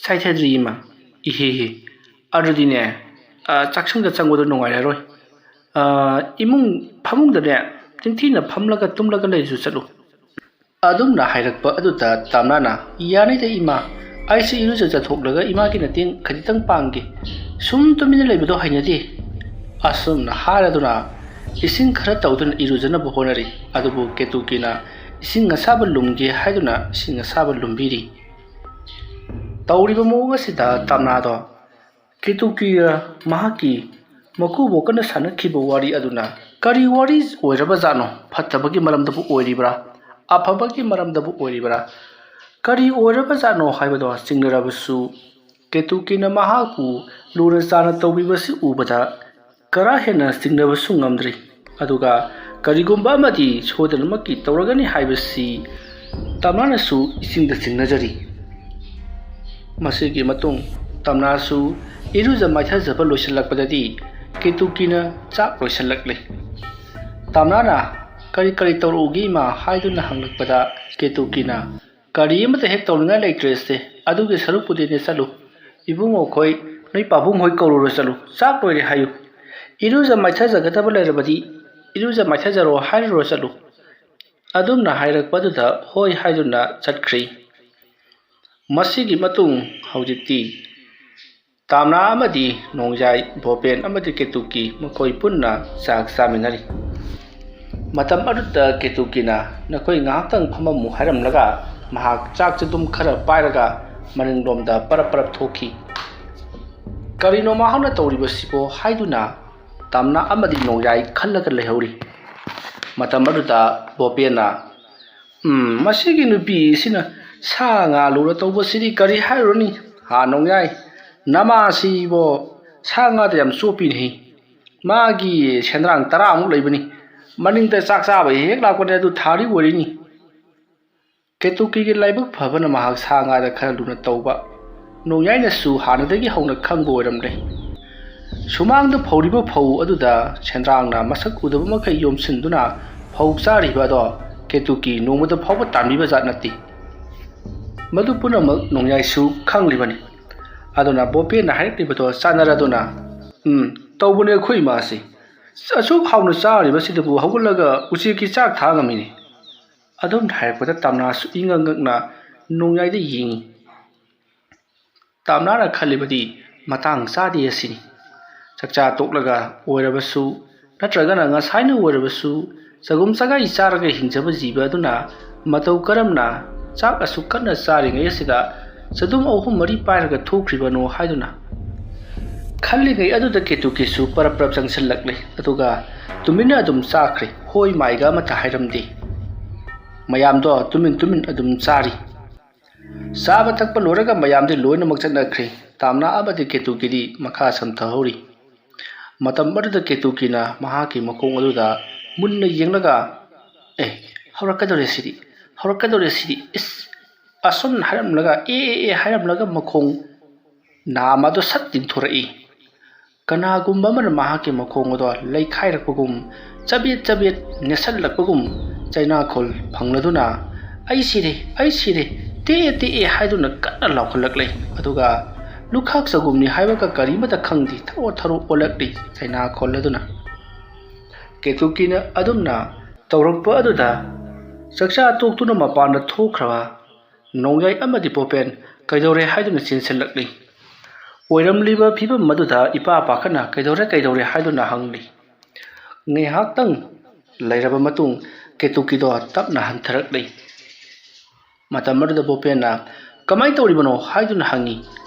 "ꯆꯥꯏꯊꯗ꯭ꯔꯤ ꯏꯃꯥ"꯫ "ꯏꯍꯦ ꯍꯦ, ꯑꯗꯨꯗꯤꯅꯦ, ꯑ, ꯆꯥꯛꯁꯪꯗ ꯆꯪꯕꯗꯣ ꯅꯨꯡꯉꯥꯏꯔꯔꯣꯏ꯫ ꯑ, ꯏꯃꯨꯡ ꯐꯃꯨꯡꯗꯅꯦ ꯅꯤꯡꯊꯤꯅ ꯐꯝꯂꯒ ꯇꯨꯝꯂꯒ ꯂꯩꯔꯁꯨ ꯆꯠꯂꯨ"꯫ ꯑꯗꯨꯝꯅ ꯍꯥꯏꯔꯛꯄ ꯑꯗꯨꯗ ꯇꯝꯅꯥꯅ, "ꯌꯥꯅꯤꯗ ꯏꯃꯥ, ꯑꯩꯁꯨ ꯏꯔꯨꯖ ꯆꯠꯊꯣꯛꯂꯒ ꯏꯃꯥꯒꯤ ꯃꯇꯦꯡ ꯈꯖꯤꯛꯇꯪ ꯄꯥꯡꯒꯦ꯫ ꯁꯨꯝ ꯇꯨꯃꯤꯟꯅ ꯂꯩꯕꯗꯣ ꯍꯩꯅꯗꯦ"꯫ ꯑꯁꯨꯝꯅ ꯍꯥꯏꯔꯗꯨꯅ ꯏꯁꯤꯡ ꯈꯔ ꯇꯧꯗꯨꯅ ꯏꯔꯨꯖꯅꯕ ꯍꯣꯠꯅꯔꯤ꯫ ꯑꯗꯨꯕꯨ ꯀꯦꯇꯨꯀꯤꯅ ꯏꯁꯤꯡ ꯑꯁꯥꯕ ꯂꯨꯝꯒꯦ ꯍꯥꯏꯗꯨꯅ ꯏꯁꯤꯡ ꯑꯁꯥꯕ ꯂꯨꯝꯕꯤꯔꯤ꯫ ꯇꯧꯔꯤꯕ ꯃꯑꯣꯡ ꯑꯁꯤꯗ ꯇꯝꯅꯥꯗꯣ ꯀꯦꯇꯨꯀꯤꯒ ꯃꯍꯥꯛꯀꯤ ꯃꯀꯨꯕꯣꯛꯀꯅ ꯁꯥꯟꯅꯈꯤꯕ ꯋꯥꯔꯤ ꯑꯗꯨꯅ ꯀꯔꯤ ꯋꯥꯔꯤ ꯑꯣꯏꯔꯕꯖꯥꯠꯅꯣ? ꯐꯠꯇꯕꯒꯤ ꯃꯔꯝꯗꯕꯨ ꯑꯣꯏꯔꯤꯕ꯭ꯔꯥ? ꯑꯐꯕꯒꯤ ꯃꯔꯝꯗꯕꯨ ꯑꯣꯏꯔꯤꯕ꯭ꯔꯥ? ꯀꯔꯤ ꯑꯣꯏꯔꯕꯖꯥꯠꯅꯣ ꯍꯥꯏꯕꯗꯣ ꯆꯤꯡꯅꯔꯕꯁꯨ, ꯀꯦꯇꯨꯀꯤꯅ ꯃꯍꯥꯛꯄꯨ ꯂꯨꯅ ꯆꯥꯟꯅ ꯇꯧꯕꯤꯕꯁꯤ ꯎꯕꯗ ꯀꯔꯥ ꯍꯦꯟꯅ ꯆꯤꯡꯅꯕꯁꯨ ꯉꯝꯗ꯭ꯔꯤ꯫ ꯑꯗꯨꯒ ꯀꯔꯤꯒꯨꯝꯕ ꯑꯃꯗꯤ ꯁꯣꯏꯗꯅꯃꯛꯀꯤ ꯇꯧꯔꯒꯅꯤ ꯍꯥꯏꯕꯁꯤ ꯇꯝꯅꯥꯅꯁꯨ ꯏꯁꯤꯡꯗ ꯆꯤꯡꯅꯖꯔꯤ꯫ ꯃꯁꯤꯒꯤ ꯃꯇꯨꯡ ꯇꯝꯅꯥꯁꯨ ꯏꯔꯨꯖ ꯃꯥꯏꯊꯖꯕ ꯂꯣꯏꯁꯤꯜꯂꯛꯄꯗꯗꯤ ꯀꯦꯇꯨꯀꯤꯅ ꯆꯥꯛ ꯂꯣꯏꯁꯤꯜꯂꯛꯂꯦ꯫ ꯇꯝꯅꯥꯅ "ꯀꯔꯤ ꯀꯔꯤ ꯇꯧꯔꯛꯎꯒꯦ ꯏꯃꯥ?" ꯍꯥꯏꯗꯨꯅ ꯍꯪꯂꯛꯄꯗ ꯀꯦꯇꯨꯀꯤꯅ, "ꯀꯔꯤ ꯑꯃꯠꯇ ꯍꯦꯛ ꯇꯧꯅꯤꯡꯉꯥꯏ ꯂꯩꯇ꯭ꯔꯦꯁꯦ, ꯑꯗꯨꯒꯤ ꯁꯔꯨꯛꯄꯨꯗꯤꯅꯦ ꯆꯠꯂꯨ, ꯏꯕꯨꯡꯉꯣꯈꯣꯏ, ꯅꯣꯏ ꯄꯥꯕꯨꯡꯈꯣꯏ ꯀꯧꯔꯨꯔꯣ ꯆꯠꯂꯨ, ꯆꯥꯛ ꯂꯣꯏꯔꯦ ꯍꯥꯏꯌꯨ꯫ ꯏꯔꯨꯖ ꯃꯥꯏꯊꯖꯒꯗꯕ ꯂꯩꯔꯕꯗꯤ ꯏꯔꯨꯖ ꯃꯥꯏꯊꯖꯔꯣ ꯍꯥꯏꯔꯨꯔꯣ ꯆꯠꯂꯨ"꯫ ꯑꯗꯨꯝꯅ ꯍꯥꯏꯔꯛꯄ ꯑꯗꯨꯗ ꯍꯣꯏ ꯍꯥꯏꯗꯨꯅ ꯆꯠꯈ꯭ꯔꯤ꯫ ꯃꯁꯤꯒꯤ ꯃꯇꯨꯡ ꯍꯧꯖꯤꯛꯇꯤ ꯇꯥꯝꯅꯥ ꯑꯃꯗꯤ ꯅꯣꯡꯌꯥꯏ, ꯕꯣꯄꯦꯟ ꯑꯃꯗꯤ ꯀꯦꯇꯨꯀꯤ ꯃꯈꯣꯏ ꯄꯨꯟꯅ ꯆꯥꯛ ꯆꯥꯃꯤꯟꯅꯔꯤ꯫ ꯃꯇꯝ ꯑꯗꯨꯗ ꯀꯦꯇꯨꯀꯤꯅ "ꯅꯈꯣꯏ ꯉꯥꯏꯍꯥꯛꯇꯪ ꯐꯝꯃꯝꯃꯨ" ꯍꯥꯏꯔꯝꯂꯒ ꯃꯍꯥꯛ ꯆꯥꯛ ꯆꯗꯨꯝ ꯈꯔ ꯄꯥꯏꯔꯒ ꯃꯅꯤꯡꯂꯣꯝꯗ ꯄꯔꯞ ꯄꯔꯞ ꯊꯣꯛꯈꯤ꯫ "ꯀꯔꯤꯅꯣ ꯃꯍꯥꯛꯅ ꯇꯧꯔꯤꯕꯁꯤꯕꯣ?" ꯍꯥꯏꯗꯨꯅ ꯇꯥꯝꯅꯥ ꯑꯃꯗꯤ ꯅꯣꯡꯌꯥꯏ ꯈꯜꯂꯒ ꯂꯩꯍꯧꯔꯤ꯫ ꯃꯇꯝ ꯑꯗꯨꯗ ꯕꯣꯄꯦꯟꯅ, "ꯎꯝ, ꯃꯁꯤꯒꯤ ꯅꯨꯄꯤ ꯑꯁꯤꯅ ꯁꯥ ꯉꯥ ꯂꯨꯅ ꯇꯧꯕꯁꯤꯗꯤ ꯀꯔꯤ ꯍꯥꯏꯔꯨꯔꯅꯤ? ꯍꯥ ꯅꯣꯡꯌꯥꯏ, ꯅꯃꯥꯁꯤꯕꯣ ꯁꯥ ꯉꯥꯗ ꯌꯥꯝ ꯆꯣꯞꯄꯤꯅꯤ꯫ ꯃꯥꯒꯤ ꯁꯦꯟꯗ꯭ꯔꯥꯡ ꯇꯔꯥꯃꯨꯛ ꯂꯩꯕꯅꯤ꯫ ꯃꯅꯤꯡꯗ ꯆꯥꯛ ꯆꯥꯕ ꯍꯦꯛ ꯂꯥꯛꯄꯅꯦ, ꯑꯗꯨ ꯊꯥꯔꯤ ꯑꯣꯏꯔꯤꯅꯤ꯫" ꯀꯦꯇꯨꯀꯤꯒꯤ ꯂꯥꯏꯕꯛ ꯐꯕꯅ ꯃꯍꯥꯛ ꯁꯥ ꯉꯥꯗ ꯈꯔ ꯂꯨꯅ ꯇꯧꯕ ꯅꯣꯡꯌꯥꯏꯅꯁꯨ ꯍꯥꯟꯅꯗꯒꯤ ꯍꯧꯅ ꯈꯪꯕ ꯑꯣꯏꯔꯝꯂꯦ꯫ ꯁꯨꯃꯥꯡꯗ ꯐꯧꯔꯤꯕ ꯐꯧ ꯑꯗꯨꯗ ꯁꯦꯟꯗ꯭ꯔꯥꯡꯅ ꯃꯁꯛ ꯎꯗꯕ ꯃꯈꯩ ꯌꯣꯝꯁꯤꯟꯗꯨꯅ ꯐꯧ ꯆꯥꯔꯤꯕ ꯑꯗꯣ ꯀꯦꯇꯨꯀꯤ ꯅꯣꯡꯃꯗ ꯐꯥꯎꯕ ꯇꯥꯟꯕꯤꯕ ꯖꯥꯠ ꯅꯠꯇꯦ꯫ ꯃꯗꯨ ꯄꯨꯝꯅꯃꯛ ꯅꯣꯡꯌꯥꯏꯁꯨ ꯈꯪꯂꯤꯕꯅꯤ꯫ ꯑꯗꯨꯅ ꯕꯣꯄꯦꯟꯅ ꯍꯥꯏꯔꯛꯂꯤꯕꯗꯣ ꯆꯥꯟꯅꯔꯗꯨꯅ, "ꯎꯝ, ꯇꯧꯕꯅꯦ ꯑꯩꯈꯣꯏ ꯏꯃꯥꯁꯤ꯫ ꯑꯁꯨꯛ ꯍꯥꯎꯅ ꯆꯥꯔꯤꯕꯁꯤꯗꯕꯨ ꯍꯧꯒꯠꯂꯒ ꯎꯆꯦꯛꯀꯤ ꯆꯥꯛ ꯊꯥ ꯉꯝꯃꯤꯅꯦ꯫" ꯑꯗꯨꯝ ꯍꯥꯏꯔꯛꯄꯗ ꯇꯥꯝꯅꯥꯁꯨ ꯏꯉꯛ ꯉꯛꯅ ꯅꯣꯡꯌꯥꯏꯗ ꯌꯦꯡꯉꯤ꯫ ꯇꯥꯝꯅꯥꯅ ꯈꯜꯂꯤꯕꯗꯤ ꯃꯇꯥꯡ ꯆꯥꯗꯦ ꯑꯁꯤꯅꯤ꯫ ꯆꯥꯛꯆꯥ ꯇꯣꯛꯂꯒ ꯑꯣꯏꯔꯕꯁꯨ ꯅꯠꯇ꯭ꯔꯒꯅ ꯉꯁꯥꯏꯅ ꯑꯣꯏꯔꯕꯁꯨ ꯆꯒꯨꯝ ꯆꯒꯥꯏ ꯆꯥꯔꯒ ꯍꯤꯡꯖꯕ ꯖꯤꯕ ꯑꯗꯨꯅ ꯃꯇꯧ ꯀꯔꯝꯅ ꯆꯥꯛ ꯑꯁꯨꯛ ꯀꯟꯅ ꯆꯥꯔꯤꯉꯩ ꯑꯁꯤꯗ ꯆꯗꯨꯝ ꯑꯍꯨꯝ ꯃꯔꯤ ꯄꯥꯏꯔꯒ ꯊꯣꯛꯈ꯭ꯔꯤꯕꯅꯣ ꯍꯥꯏꯗꯨꯅ ꯈꯜꯂꯤꯉꯩ ꯑꯗꯨꯗ ꯀꯦꯇꯨꯀꯤꯁꯨ ꯄꯔꯞ ꯄꯔꯞ ꯆꯪꯁꯤꯜꯂꯛꯂꯦ꯫ ꯑꯗꯨꯒ ꯇꯨꯃꯤꯟꯅ ꯑꯗꯨꯝ ꯆꯥꯈ꯭ꯔꯦ꯫ ꯍꯣꯏ ꯃꯥꯏꯒ ꯑꯃꯠꯇ ꯍꯥꯏꯔꯝꯗꯦ꯫ ꯃꯌꯥꯝꯗꯣ ꯇꯨꯃꯤꯟ ꯇꯨꯃꯤꯟ ꯑꯗꯨꯝ ꯆꯥꯔꯤ꯫ ꯆꯥꯕ ꯊꯛꯄ ꯂꯣꯏꯔꯒ ꯃꯌꯥꯝꯗꯤ ꯂꯣꯏꯅꯃꯛ ꯆꯠꯅꯈ꯭ꯔꯦ꯫ ꯇꯥꯝꯅꯥ ꯑꯃꯗꯤ ꯀꯦꯇꯨꯀꯤꯗꯤ ꯃꯈꯥ ꯁꯝꯊꯍꯧꯔꯤ꯫ ꯃꯇꯝ ꯑꯗꯨꯗ ꯀꯦꯇꯨꯀꯤꯅ ꯃꯍꯥꯛꯀꯤ ꯃꯈꯣꯡ ꯑꯗꯨꯗ ꯃꯨꯟꯅ ꯌꯦꯡꯂꯒ, "ꯑꯦ, ꯍꯧꯔꯛꯀꯗꯧꯔꯦ ꯁꯤꯗꯤ, ꯍꯧꯔꯛꯀꯗꯧꯔꯦ ꯁꯤꯗꯤ, ꯏꯁ!" ꯑꯁꯨꯝ ꯍꯥꯏꯔꯝꯂꯒ, "ꯑꯦ, ꯑꯦ, ꯑꯦ" ꯍꯥꯏꯔꯝꯂꯒ ꯃꯈꯣꯡ ꯅꯥꯝ ꯑꯗꯨ ꯁꯠ ꯇꯤꯡꯊꯣꯔꯛꯏ꯫ ꯀꯅꯥꯒꯨꯝꯕ ꯑꯃꯅ ꯃꯍꯥꯛꯀꯤ ꯃꯈꯣꯡ ꯑꯗꯣ ꯂꯩꯈꯥꯏꯔꯛꯄꯒꯨꯝ, ꯆꯕꯦꯠ ꯆꯕꯦꯠ ꯅꯦꯠꯁꯜꯂꯛꯄꯒꯨꯝ ꯆꯩꯅꯥꯈꯣꯜ ꯐꯪꯂꯗꯨꯅ, "ꯑꯩ ꯁꯤꯔꯦ, ꯑꯩ ꯁꯤꯔꯦ, ꯇꯦꯛꯑꯦ, ꯇꯦꯛꯑꯦ" ꯍꯥꯏꯗꯨꯅ ꯀꯟꯅ ꯂꯥꯎꯈꯠꯂꯛꯂꯦ꯫ ꯑꯗꯨꯒ ꯂꯨꯈꯥꯛ ꯆꯒꯨꯝꯅꯤ ꯍꯥꯏꯕꯒ ꯀꯔꯤꯃꯠꯇ ꯈꯪꯗꯦ, ꯊꯔꯣ ꯊꯔꯣ ꯑꯣꯜꯂꯛꯂꯤ ꯆꯩꯅꯥꯈꯣꯜ ꯑꯗꯨꯅ꯫ ꯀꯦꯇꯨꯀꯤꯅ ꯑꯗꯨꯝꯅ ꯇꯧꯔꯛꯄ ꯑꯗꯨꯗ ꯆꯥꯛꯆꯥ ꯇꯣꯛꯇꯨꯅ ꯃꯄꯥꯟꯗ ꯊꯣꯛꯈ꯭ꯔꯕ ꯅꯣꯡꯌꯥꯏ ꯑꯃꯗꯤ ꯕꯣꯄꯦꯟ ꯀꯩꯗꯧꯔꯦ ꯍꯥꯏꯗꯨꯅ ꯆꯦꯟꯁꯤꯜꯂꯛꯂꯤ꯫ ꯑꯣꯏꯔꯝꯂꯤꯕ ꯐꯤꯕꯝ ꯑꯗꯨꯗ ꯏꯄꯥ ꯄꯥꯈꯠꯅ ꯀꯩꯗꯧꯔꯦ ꯀꯩꯗꯧꯔꯦ ꯍꯥꯏꯗꯨꯅ ꯍꯪꯂꯤ꯫ ꯉꯥꯏꯍꯥꯛꯇꯪ ꯂꯩꯔꯕ ꯃꯇꯨꯡ ꯀꯦꯇꯨꯀꯤꯗꯣ ꯇꯞꯅ ꯍꯟꯊꯔꯛꯂꯤ꯫ ꯃꯇꯝ ꯑꯗꯨꯗ ꯕꯣꯄꯦꯟꯅ "ꯀꯃꯥꯏꯅ ꯇꯧꯔꯤꯕꯅꯣ?" ꯍꯥꯏꯗꯨꯅ ꯍꯪꯉꯤ꯫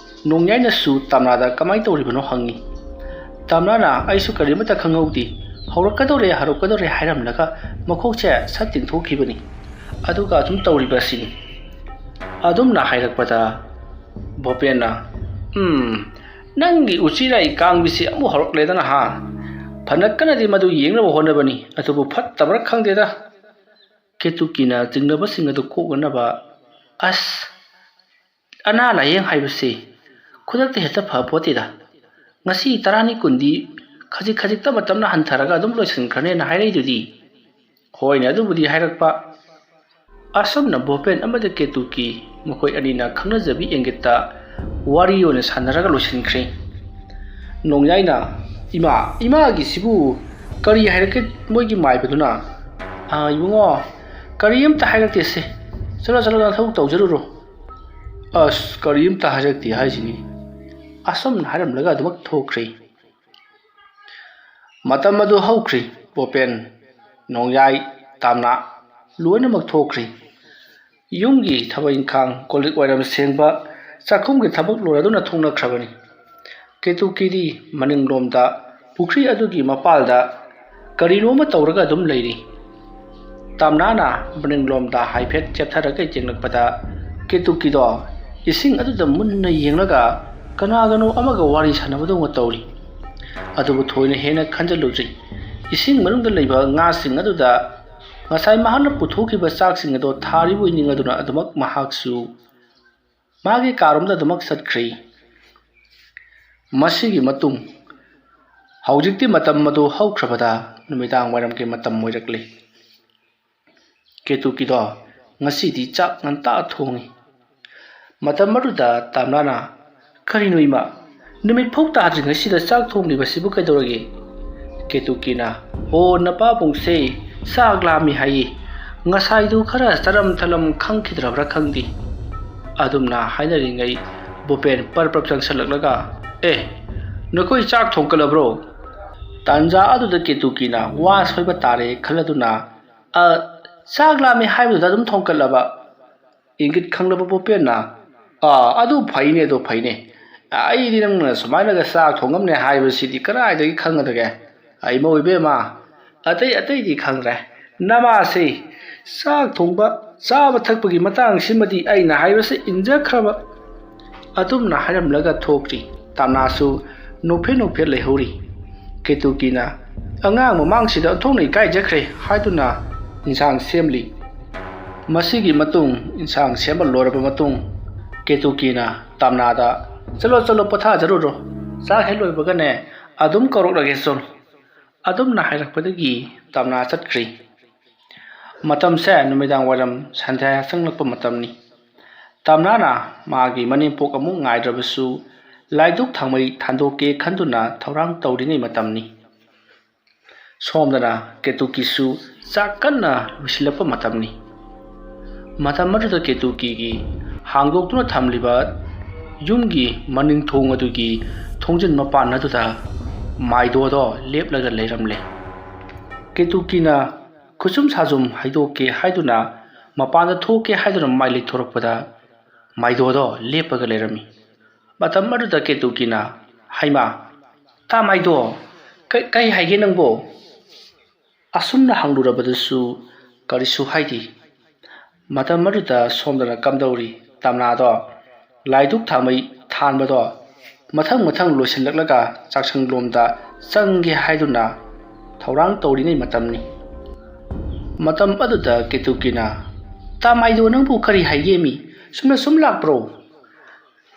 ꯅꯣꯡꯌꯥꯏꯅꯁꯨ ꯇꯥꯝꯅꯥꯗ "ꯀꯃꯥꯏꯅ ꯇꯧꯔꯤꯕꯅꯣ?" ꯍꯪꯉꯤ꯫ ꯇꯥꯝꯅꯥꯅ "ꯑꯩꯁꯨ ꯀꯔꯤꯃꯠꯇ ꯈꯪꯍꯧꯗꯦ, ꯍꯧꯔꯛꯀꯗꯧꯔꯦ, ꯍꯧꯔꯛꯀꯗꯧꯔꯦ" ꯍꯥꯏꯔꯝꯂꯒ ꯃꯈꯣꯛꯁꯦ ꯁꯠ ꯇꯤꯡꯊꯣꯛꯈꯤꯕꯅꯤ꯫ ꯑꯗꯨꯒ ꯑꯗꯨꯝ ꯇꯧꯔꯤꯕ ꯑꯁꯤꯅꯤ꯫ ꯑꯗꯨꯝꯅ ꯍꯥꯏꯔꯛꯄꯗ ꯕꯣꯄꯦꯟꯅ "ꯎꯝ, ꯅꯪꯒꯤ ꯎꯆꯤꯔꯥꯏ ꯀꯥꯡꯕꯤꯁꯤ ꯑꯃꯨꯛ ꯍꯧꯔꯛꯂꯦꯗꯅ ꯍꯥ? ꯐꯅ ꯀꯟꯅꯗꯤ ꯃꯗꯨ ꯌꯦꯡꯅꯕ ꯍꯣꯠꯅꯕꯅꯤ, ꯑꯗꯨꯕꯨ ꯐꯠꯇꯕ꯭ꯔꯥ ꯈꯪꯗꯦꯗ"꯫ ꯀꯦꯇꯨꯀꯤꯅ ꯆꯤꯡꯅꯕꯁꯤꯡ ꯑꯗꯨ ꯀꯣꯛꯅꯅꯕ "ꯑꯁ, ꯑꯅꯥ ꯂꯥꯏꯌꯦꯡ ꯍꯥꯏꯕꯁꯤ ꯈꯨꯗꯛꯇ ꯍꯦꯛꯇ ꯐꯄꯣꯠꯇꯦꯗ꯫ ꯉꯁꯤ ꯇꯔꯥꯅꯤ ꯀꯨꯟꯗꯤ ꯈꯖꯤꯛ ꯈꯖꯤꯛ ꯇꯞꯅ ꯇꯞꯅ ꯍꯟꯊꯔꯒ ꯑꯗꯨꯝ ꯂꯣꯏꯁꯤꯟꯈ꯭ꯔꯅꯦꯅ ꯍꯥꯏꯔꯛꯏꯗꯨꯗꯤ"꯫ "ꯍꯣꯏꯅꯦ, ꯑꯗꯨꯕꯨꯗꯤ ꯍꯥꯏꯔꯛꯄ"꯫ ꯑꯁꯨꯝꯅ ꯕꯣꯄꯦꯟ ꯑꯃꯗꯤ ꯀꯦꯇꯨꯀꯤ ꯃꯈꯣꯏ ꯑꯅꯤꯅ ꯈꯪꯅꯖꯕꯤ ꯏꯪꯒꯤꯠꯇ ꯋꯥꯔꯤ ꯑꯣꯏꯅ ꯁꯥꯟꯅꯔꯒ ꯂꯣꯏꯁꯤꯟꯈ꯭ꯔꯦ꯫ ꯅꯣꯡꯌꯥꯏꯅ "ꯏꯃꯥ, ꯏꯃꯥꯒꯤꯁꯤꯕꯨ ꯀꯔꯤ ꯍꯥꯏꯔꯛꯀꯦ ꯃꯣꯏꯒꯤ ꯃꯥꯏꯕꯗꯨꯅ?" "ꯑꯥ, ꯏꯕꯨꯡꯉꯣ, ꯀꯔꯤ ꯑꯝꯇ ꯍꯥꯏꯔꯛꯇꯦꯁꯦ꯫ ꯆꯠꯂꯣ, ꯆꯠꯂꯣ, ꯅꯊꯧ ꯇꯧꯖꯔꯨꯔꯣ"꯫ "ꯑꯁ, ꯀꯔꯤ ꯑꯝꯇ ꯍꯥꯏꯔꯛꯇꯦ ꯍꯥꯏꯁꯤꯅꯤ"꯫ ꯑꯁꯨꯝꯅ ꯍꯥꯏꯔꯝꯂꯒ ꯑꯗꯨꯃꯛ ꯊꯣꯛꯈ꯭ꯔꯦ꯫ ꯃꯇꯝ ꯑꯗꯨ ꯍꯧꯈ꯭ꯔꯤ꯫ ꯕꯣꯄꯦꯟ, ꯅꯣꯡꯌꯥꯏ, ꯇꯥꯝꯅꯥ ꯂꯣꯏꯅꯃꯛ ꯊꯣꯛꯈ꯭ꯔꯤ꯫ ꯌꯨꯝꯒꯤ ꯊꯕꯛ ꯏꯪꯈꯥꯡ, ꯀꯣꯜ ꯂꯤꯛ ꯋꯥꯏꯔꯝ ꯁꯦꯡꯕ, ꯆꯥꯛꯈꯨꯝꯒꯤ ꯊꯕꯛ ꯂꯣꯏꯔꯗꯨꯅ ꯊꯣꯛꯅꯈ꯭ꯔꯕꯅꯤ꯫ ꯀꯦꯇꯨꯀꯤꯗꯤ ꯃꯅꯤꯡꯂꯣꯝꯗ ꯄꯨꯈ꯭ꯔꯤ ꯑꯗꯨꯒꯤ ꯃꯄꯥꯜꯗ ꯀꯔꯤꯅꯣꯃ ꯇꯧꯔꯒ ꯑꯗꯨꯝ ꯂꯩꯔꯤ꯫ ꯇꯥꯝꯅꯥꯅ ꯃꯅꯤꯡꯂꯣꯝꯗ ꯍꯥꯏꯐꯦꯠ ꯆꯦꯞꯊꯔꯒ ꯌꯦꯡꯂꯛꯄꯗ ꯀꯦꯇꯨꯀꯤꯗꯣ ꯏꯁꯤꯡ ꯑꯗꯨꯗ ꯃꯨꯟꯅ ꯌꯦꯡꯂꯒ ꯀꯅꯥꯒꯅꯣ ꯑꯃꯒ ꯋꯥꯔꯤ ꯁꯥꯟꯅꯕꯗꯧꯅ ꯇꯧꯔꯤ꯫ ꯑꯗꯨꯕꯨ ꯊꯣꯏꯅ ꯍꯦꯟꯅ ꯈꯟꯖꯤꯜꯂꯨꯗ꯭ꯔꯤ꯫ ꯏꯁꯤꯡ ꯃꯅꯨꯡꯗ ꯂꯩꯕ ꯉꯥꯁꯤꯡ ꯑꯗꯨꯗ ꯉꯁꯥꯏ ꯃꯍꯥꯛꯅ ꯄꯨꯊꯣꯛꯈꯤꯕ ꯆꯥꯛꯁꯤꯡ ꯑꯗꯣ ꯊꯥꯔꯤꯕꯣꯏ ꯅꯤꯡꯉꯗꯨꯅ ꯑꯗꯨꯃꯛ ꯃꯍꯥꯛꯁꯨ ꯃꯥꯒꯤ ꯀꯥꯔꯣꯝꯗ ꯑꯗꯨꯃꯛ ꯆꯠꯈ꯭ꯔꯦ꯫ ꯃꯁꯤꯒꯤ ꯃꯇꯨꯡ ꯍꯧꯖꯤꯛꯇꯤ ꯃꯇꯝ ꯑꯗꯨ ꯍꯧꯈ꯭ꯔꯕꯗ ꯅꯨꯃꯤꯗꯥꯡ ꯋꯥꯏꯔꯝꯒꯤ ꯃꯇꯝ ꯑꯣꯏꯔꯛꯂꯦ꯫ ꯀꯦꯇꯨꯀꯤꯗꯣ ꯉꯁꯤꯗꯤ ꯆꯥꯛ ꯉꯟꯇꯥ ꯊꯣꯡꯉꯤ꯫ ꯃꯇꯝ ꯑꯗꯨꯗ ꯇꯥꯝꯅꯥꯅ, "ꯀꯔꯤꯅꯣ ꯏꯃꯥ, ꯅꯨꯃꯤꯠ ꯐꯥꯎ ꯇꯥꯗ꯭ꯔꯤꯉꯩꯁꯤꯗ ꯆꯥꯛ ꯊꯣꯡꯂꯤꯕꯁꯤꯕꯨ ꯀꯩꯗꯧꯔꯒꯦ?" ꯀꯦꯇꯨꯀꯤꯅ, "ꯑꯣ, ꯅꯄꯥꯕꯨꯡꯁꯦ ꯆꯥꯛ ꯂꯥꯝꯃꯤ ꯍꯥꯏꯌꯦ, "ꯉꯁꯥꯏꯗꯨ ꯈꯔ ꯆꯔꯝ ꯊꯂꯝ ꯈꯪꯈꯤꯗ꯭ꯔꯕ꯭ꯔꯥ ꯈꯪꯗꯦ"꯫ ꯑꯗꯨꯝꯅ ꯍꯥꯏꯅꯔꯤꯉꯩ ꯚꯨꯄꯦꯟ ꯄꯔꯞ ꯄꯔꯞ ꯆꯪꯁꯤꯜꯂꯛꯂꯒ, "ꯑꯦ, ꯅꯈꯣꯏ ꯆꯥꯛ ꯊꯣꯡꯀꯠꯂꯕ꯭ꯔꯣ?" ꯇꯥꯟꯖꯥ ꯑꯗꯨꯗ ꯀꯦꯇꯨꯀꯤꯅ ꯋꯥ ꯁꯣꯏꯕ ꯇꯥꯔꯦ ꯈꯜꯂꯗꯨꯅ, "ꯑ, ꯆꯥꯛ ꯂꯥꯝꯃꯦ ꯍꯥꯏꯕꯗꯨꯗ ꯑꯗꯨꯝ ꯊꯣꯡꯀꯠꯂꯕ"꯫ ꯏꯪꯒꯤꯠ ꯈꯪꯂꯕ ꯚꯨꯄꯦꯟꯅ, "ꯑꯥ, ꯑꯗꯨ ꯐꯩꯅꯦ, ꯑꯗꯨ ꯐꯩꯅꯦ꯫ ꯑꯩꯗꯤ ꯅꯪꯅ ꯁꯨꯃꯥꯏꯅꯒ ꯆꯥꯛ ꯊꯣꯡꯉꯝꯅꯦ ꯍꯥꯏꯕꯁꯤꯗꯤ ꯀꯗꯥꯏꯗꯒꯤ ꯈꯪꯒꯗꯒꯦ? ꯑꯩꯃꯧ ꯏꯕꯦꯝꯃ, ꯑꯇꯩ ꯑꯇꯩꯗꯤ ꯈꯪꯗ꯭ꯔꯦ꯫ ꯅꯃꯥꯁꯤ ꯆꯥꯛ ꯊꯣꯡꯕ, ꯆꯥꯕ ꯊꯛꯄꯒꯤ ꯃꯇꯥꯡꯁꯤꯃꯗꯤ ꯑꯩꯅ ꯍꯥꯏꯕꯁꯤ ꯏꯟꯖꯈ꯭ꯔꯕ"꯫ ꯑꯗꯨꯝꯅ ꯍꯥꯏꯔꯝꯂꯒ ꯊꯣꯛꯈ꯭ꯔꯤ꯫ ꯇꯥꯝꯅꯥꯁꯨ ꯅꯣꯛꯐꯦꯠ ꯅꯣꯛꯐꯦꯠ ꯂꯩꯍꯧꯔꯤ꯫ ꯀꯦꯇꯨꯀꯤꯅ, "ꯑꯉꯥꯡ ꯃꯃꯥꯡꯁꯤꯗ ꯑꯣꯟꯊꯣꯛꯅ ꯏꯀꯥꯏꯖꯈ꯭ꯔꯦ" ꯍꯥꯏꯗꯨꯅ ꯏꯟꯁꯥꯡ ꯁꯦꯝꯂꯤ꯫ ꯃꯁꯤꯒꯤ ꯃꯇꯨꯡ, ꯏꯟꯁꯥꯡ ꯁꯦꯝꯕ ꯂꯣꯏꯔꯕ ꯃꯇꯨꯡ, ꯀꯦꯇꯨꯀꯤꯅ ꯇꯥꯝꯅꯥꯗ, "ꯆꯠꯂꯣ, ꯆꯠꯂꯣ, ꯄꯣꯊꯥꯖꯔꯨꯔꯣ꯫ ꯆꯥꯛ ꯍꯦꯛ ꯂꯣꯏꯕꯒꯅꯦ, ꯑꯗꯨꯝ ꯀꯧꯔꯛꯂꯒꯦ, ꯆꯠꯂꯣ"꯫ ꯑꯗꯨꯝꯅ ꯍꯥꯏꯔꯛꯄꯗꯒꯤ ꯇꯥꯝꯅꯥ ꯆꯠꯈ꯭ꯔꯤ꯫ ꯃꯇꯝꯁꯦ ꯅꯨꯃꯤꯗꯥꯡ ꯋꯥꯏꯔꯝ ꯁꯟꯙ꯭ꯌꯥ ꯆꯪꯂꯛꯄ ꯃꯇꯝꯅꯤ꯫ ꯇꯥꯝꯅꯥꯅ ꯃꯥꯒꯤ ꯃꯅꯦꯝꯄꯣꯛ ꯑꯃꯨꯛ ꯉꯥꯏꯗ꯭ꯔꯕꯁꯨ ꯂꯥꯏꯗꯨꯛ ꯊꯥꯎꯃꯩ ꯊꯥꯟꯗꯣꯛꯀꯦ ꯈꯟꯗꯨꯅ ꯊꯧꯔꯥꯡ ꯇꯧꯔꯤꯉꯩ ꯃꯇꯝꯅꯤ꯫ ꯁꯣꯝꯗꯅ ꯀꯦꯇꯨꯀꯤꯁꯨ ꯆꯥꯛ ꯀꯟꯅ ꯂꯣꯏꯁꯤꯜꯂꯛꯄ ꯃꯇꯝꯅꯤ꯫ ꯃꯇꯝ ꯑꯗꯨꯗ ꯀꯦꯇꯨꯀꯤꯒꯤ ꯍꯥꯡꯗꯣꯛꯇꯨꯅ ꯊꯝꯂꯤꯕ ꯌꯨꯝꯒꯤ ꯃꯅꯤꯡ ꯊꯣꯡ ꯑꯗꯨꯒꯤ ꯊꯣꯡꯖꯤꯟ ꯃꯄꯥꯟ ꯑꯗꯨꯗ ꯃꯥꯏꯗꯣꯗꯣ ꯂꯦꯞꯂꯒ ꯂꯩꯔꯝꯂꯦ꯫ ꯀꯦꯇꯨꯀꯤꯅ ꯈꯨꯁꯨꯝ ꯁꯥꯖꯨꯝ ꯍꯩꯗꯣꯛꯀꯦ ꯍꯥꯏꯗꯨꯅ ꯃꯄꯥꯟꯗ ꯊꯣꯛꯀꯦ ꯍꯥꯏꯗꯨꯅ ꯃꯥꯏ ꯂꯩꯊꯣꯔꯛꯄꯗ ꯃꯥꯏꯗꯣꯗꯣ ꯂꯦꯞꯄꯒ ꯂꯩꯔꯝꯃꯤ꯫ ꯃꯇꯝ ꯑꯗꯨꯗ ꯀꯦꯇꯨꯀꯤꯅ, "ꯍꯩꯃꯥ, ꯇꯥ ꯃꯥꯏꯗꯣ, ꯀꯩ, ꯀꯩ ꯍꯥꯏꯒꯦ ꯅꯪꯕꯣ?" ꯑꯁꯨꯝꯅ ꯍꯪꯂꯨꯔꯕꯗꯨꯁꯨ ꯀꯔꯤꯁꯨ ꯍꯥꯏꯗꯦ꯫ ꯃꯇꯝ ꯑꯗꯨꯗ ꯁꯣꯝꯗꯅ ꯀꯝꯗꯧꯔꯤ, ꯇꯥꯝꯅꯥꯗꯣ ꯂꯥꯏꯗꯨꯛ ꯊꯥꯎꯃꯩ ꯊꯥꯟꯕꯗꯣ ꯃꯊꯪ ꯃꯊꯪ ꯂꯣꯏꯁꯤꯜꯂꯛꯂꯒ ꯆꯥꯛꯁꯪꯂꯣꯝꯗ ꯆꯪꯒꯦ ꯍꯥꯏꯗꯨꯅ ꯊꯧꯔꯥꯡ ꯇꯧꯔꯤꯉꯩ ꯃꯇꯝꯅꯤ꯫ ꯃꯇꯝ ꯑꯗꯨꯗ ꯀꯦꯇꯨꯀꯤꯅ, "ꯇꯥ ꯃꯥꯏꯗꯣ, ꯅꯪꯕꯨ ꯀꯔꯤ ꯍꯥꯏꯒꯦꯃꯤ? ꯁꯨꯝꯅ ꯁꯨꯝ ꯂꯥꯛꯄ꯭ꯔꯣ?"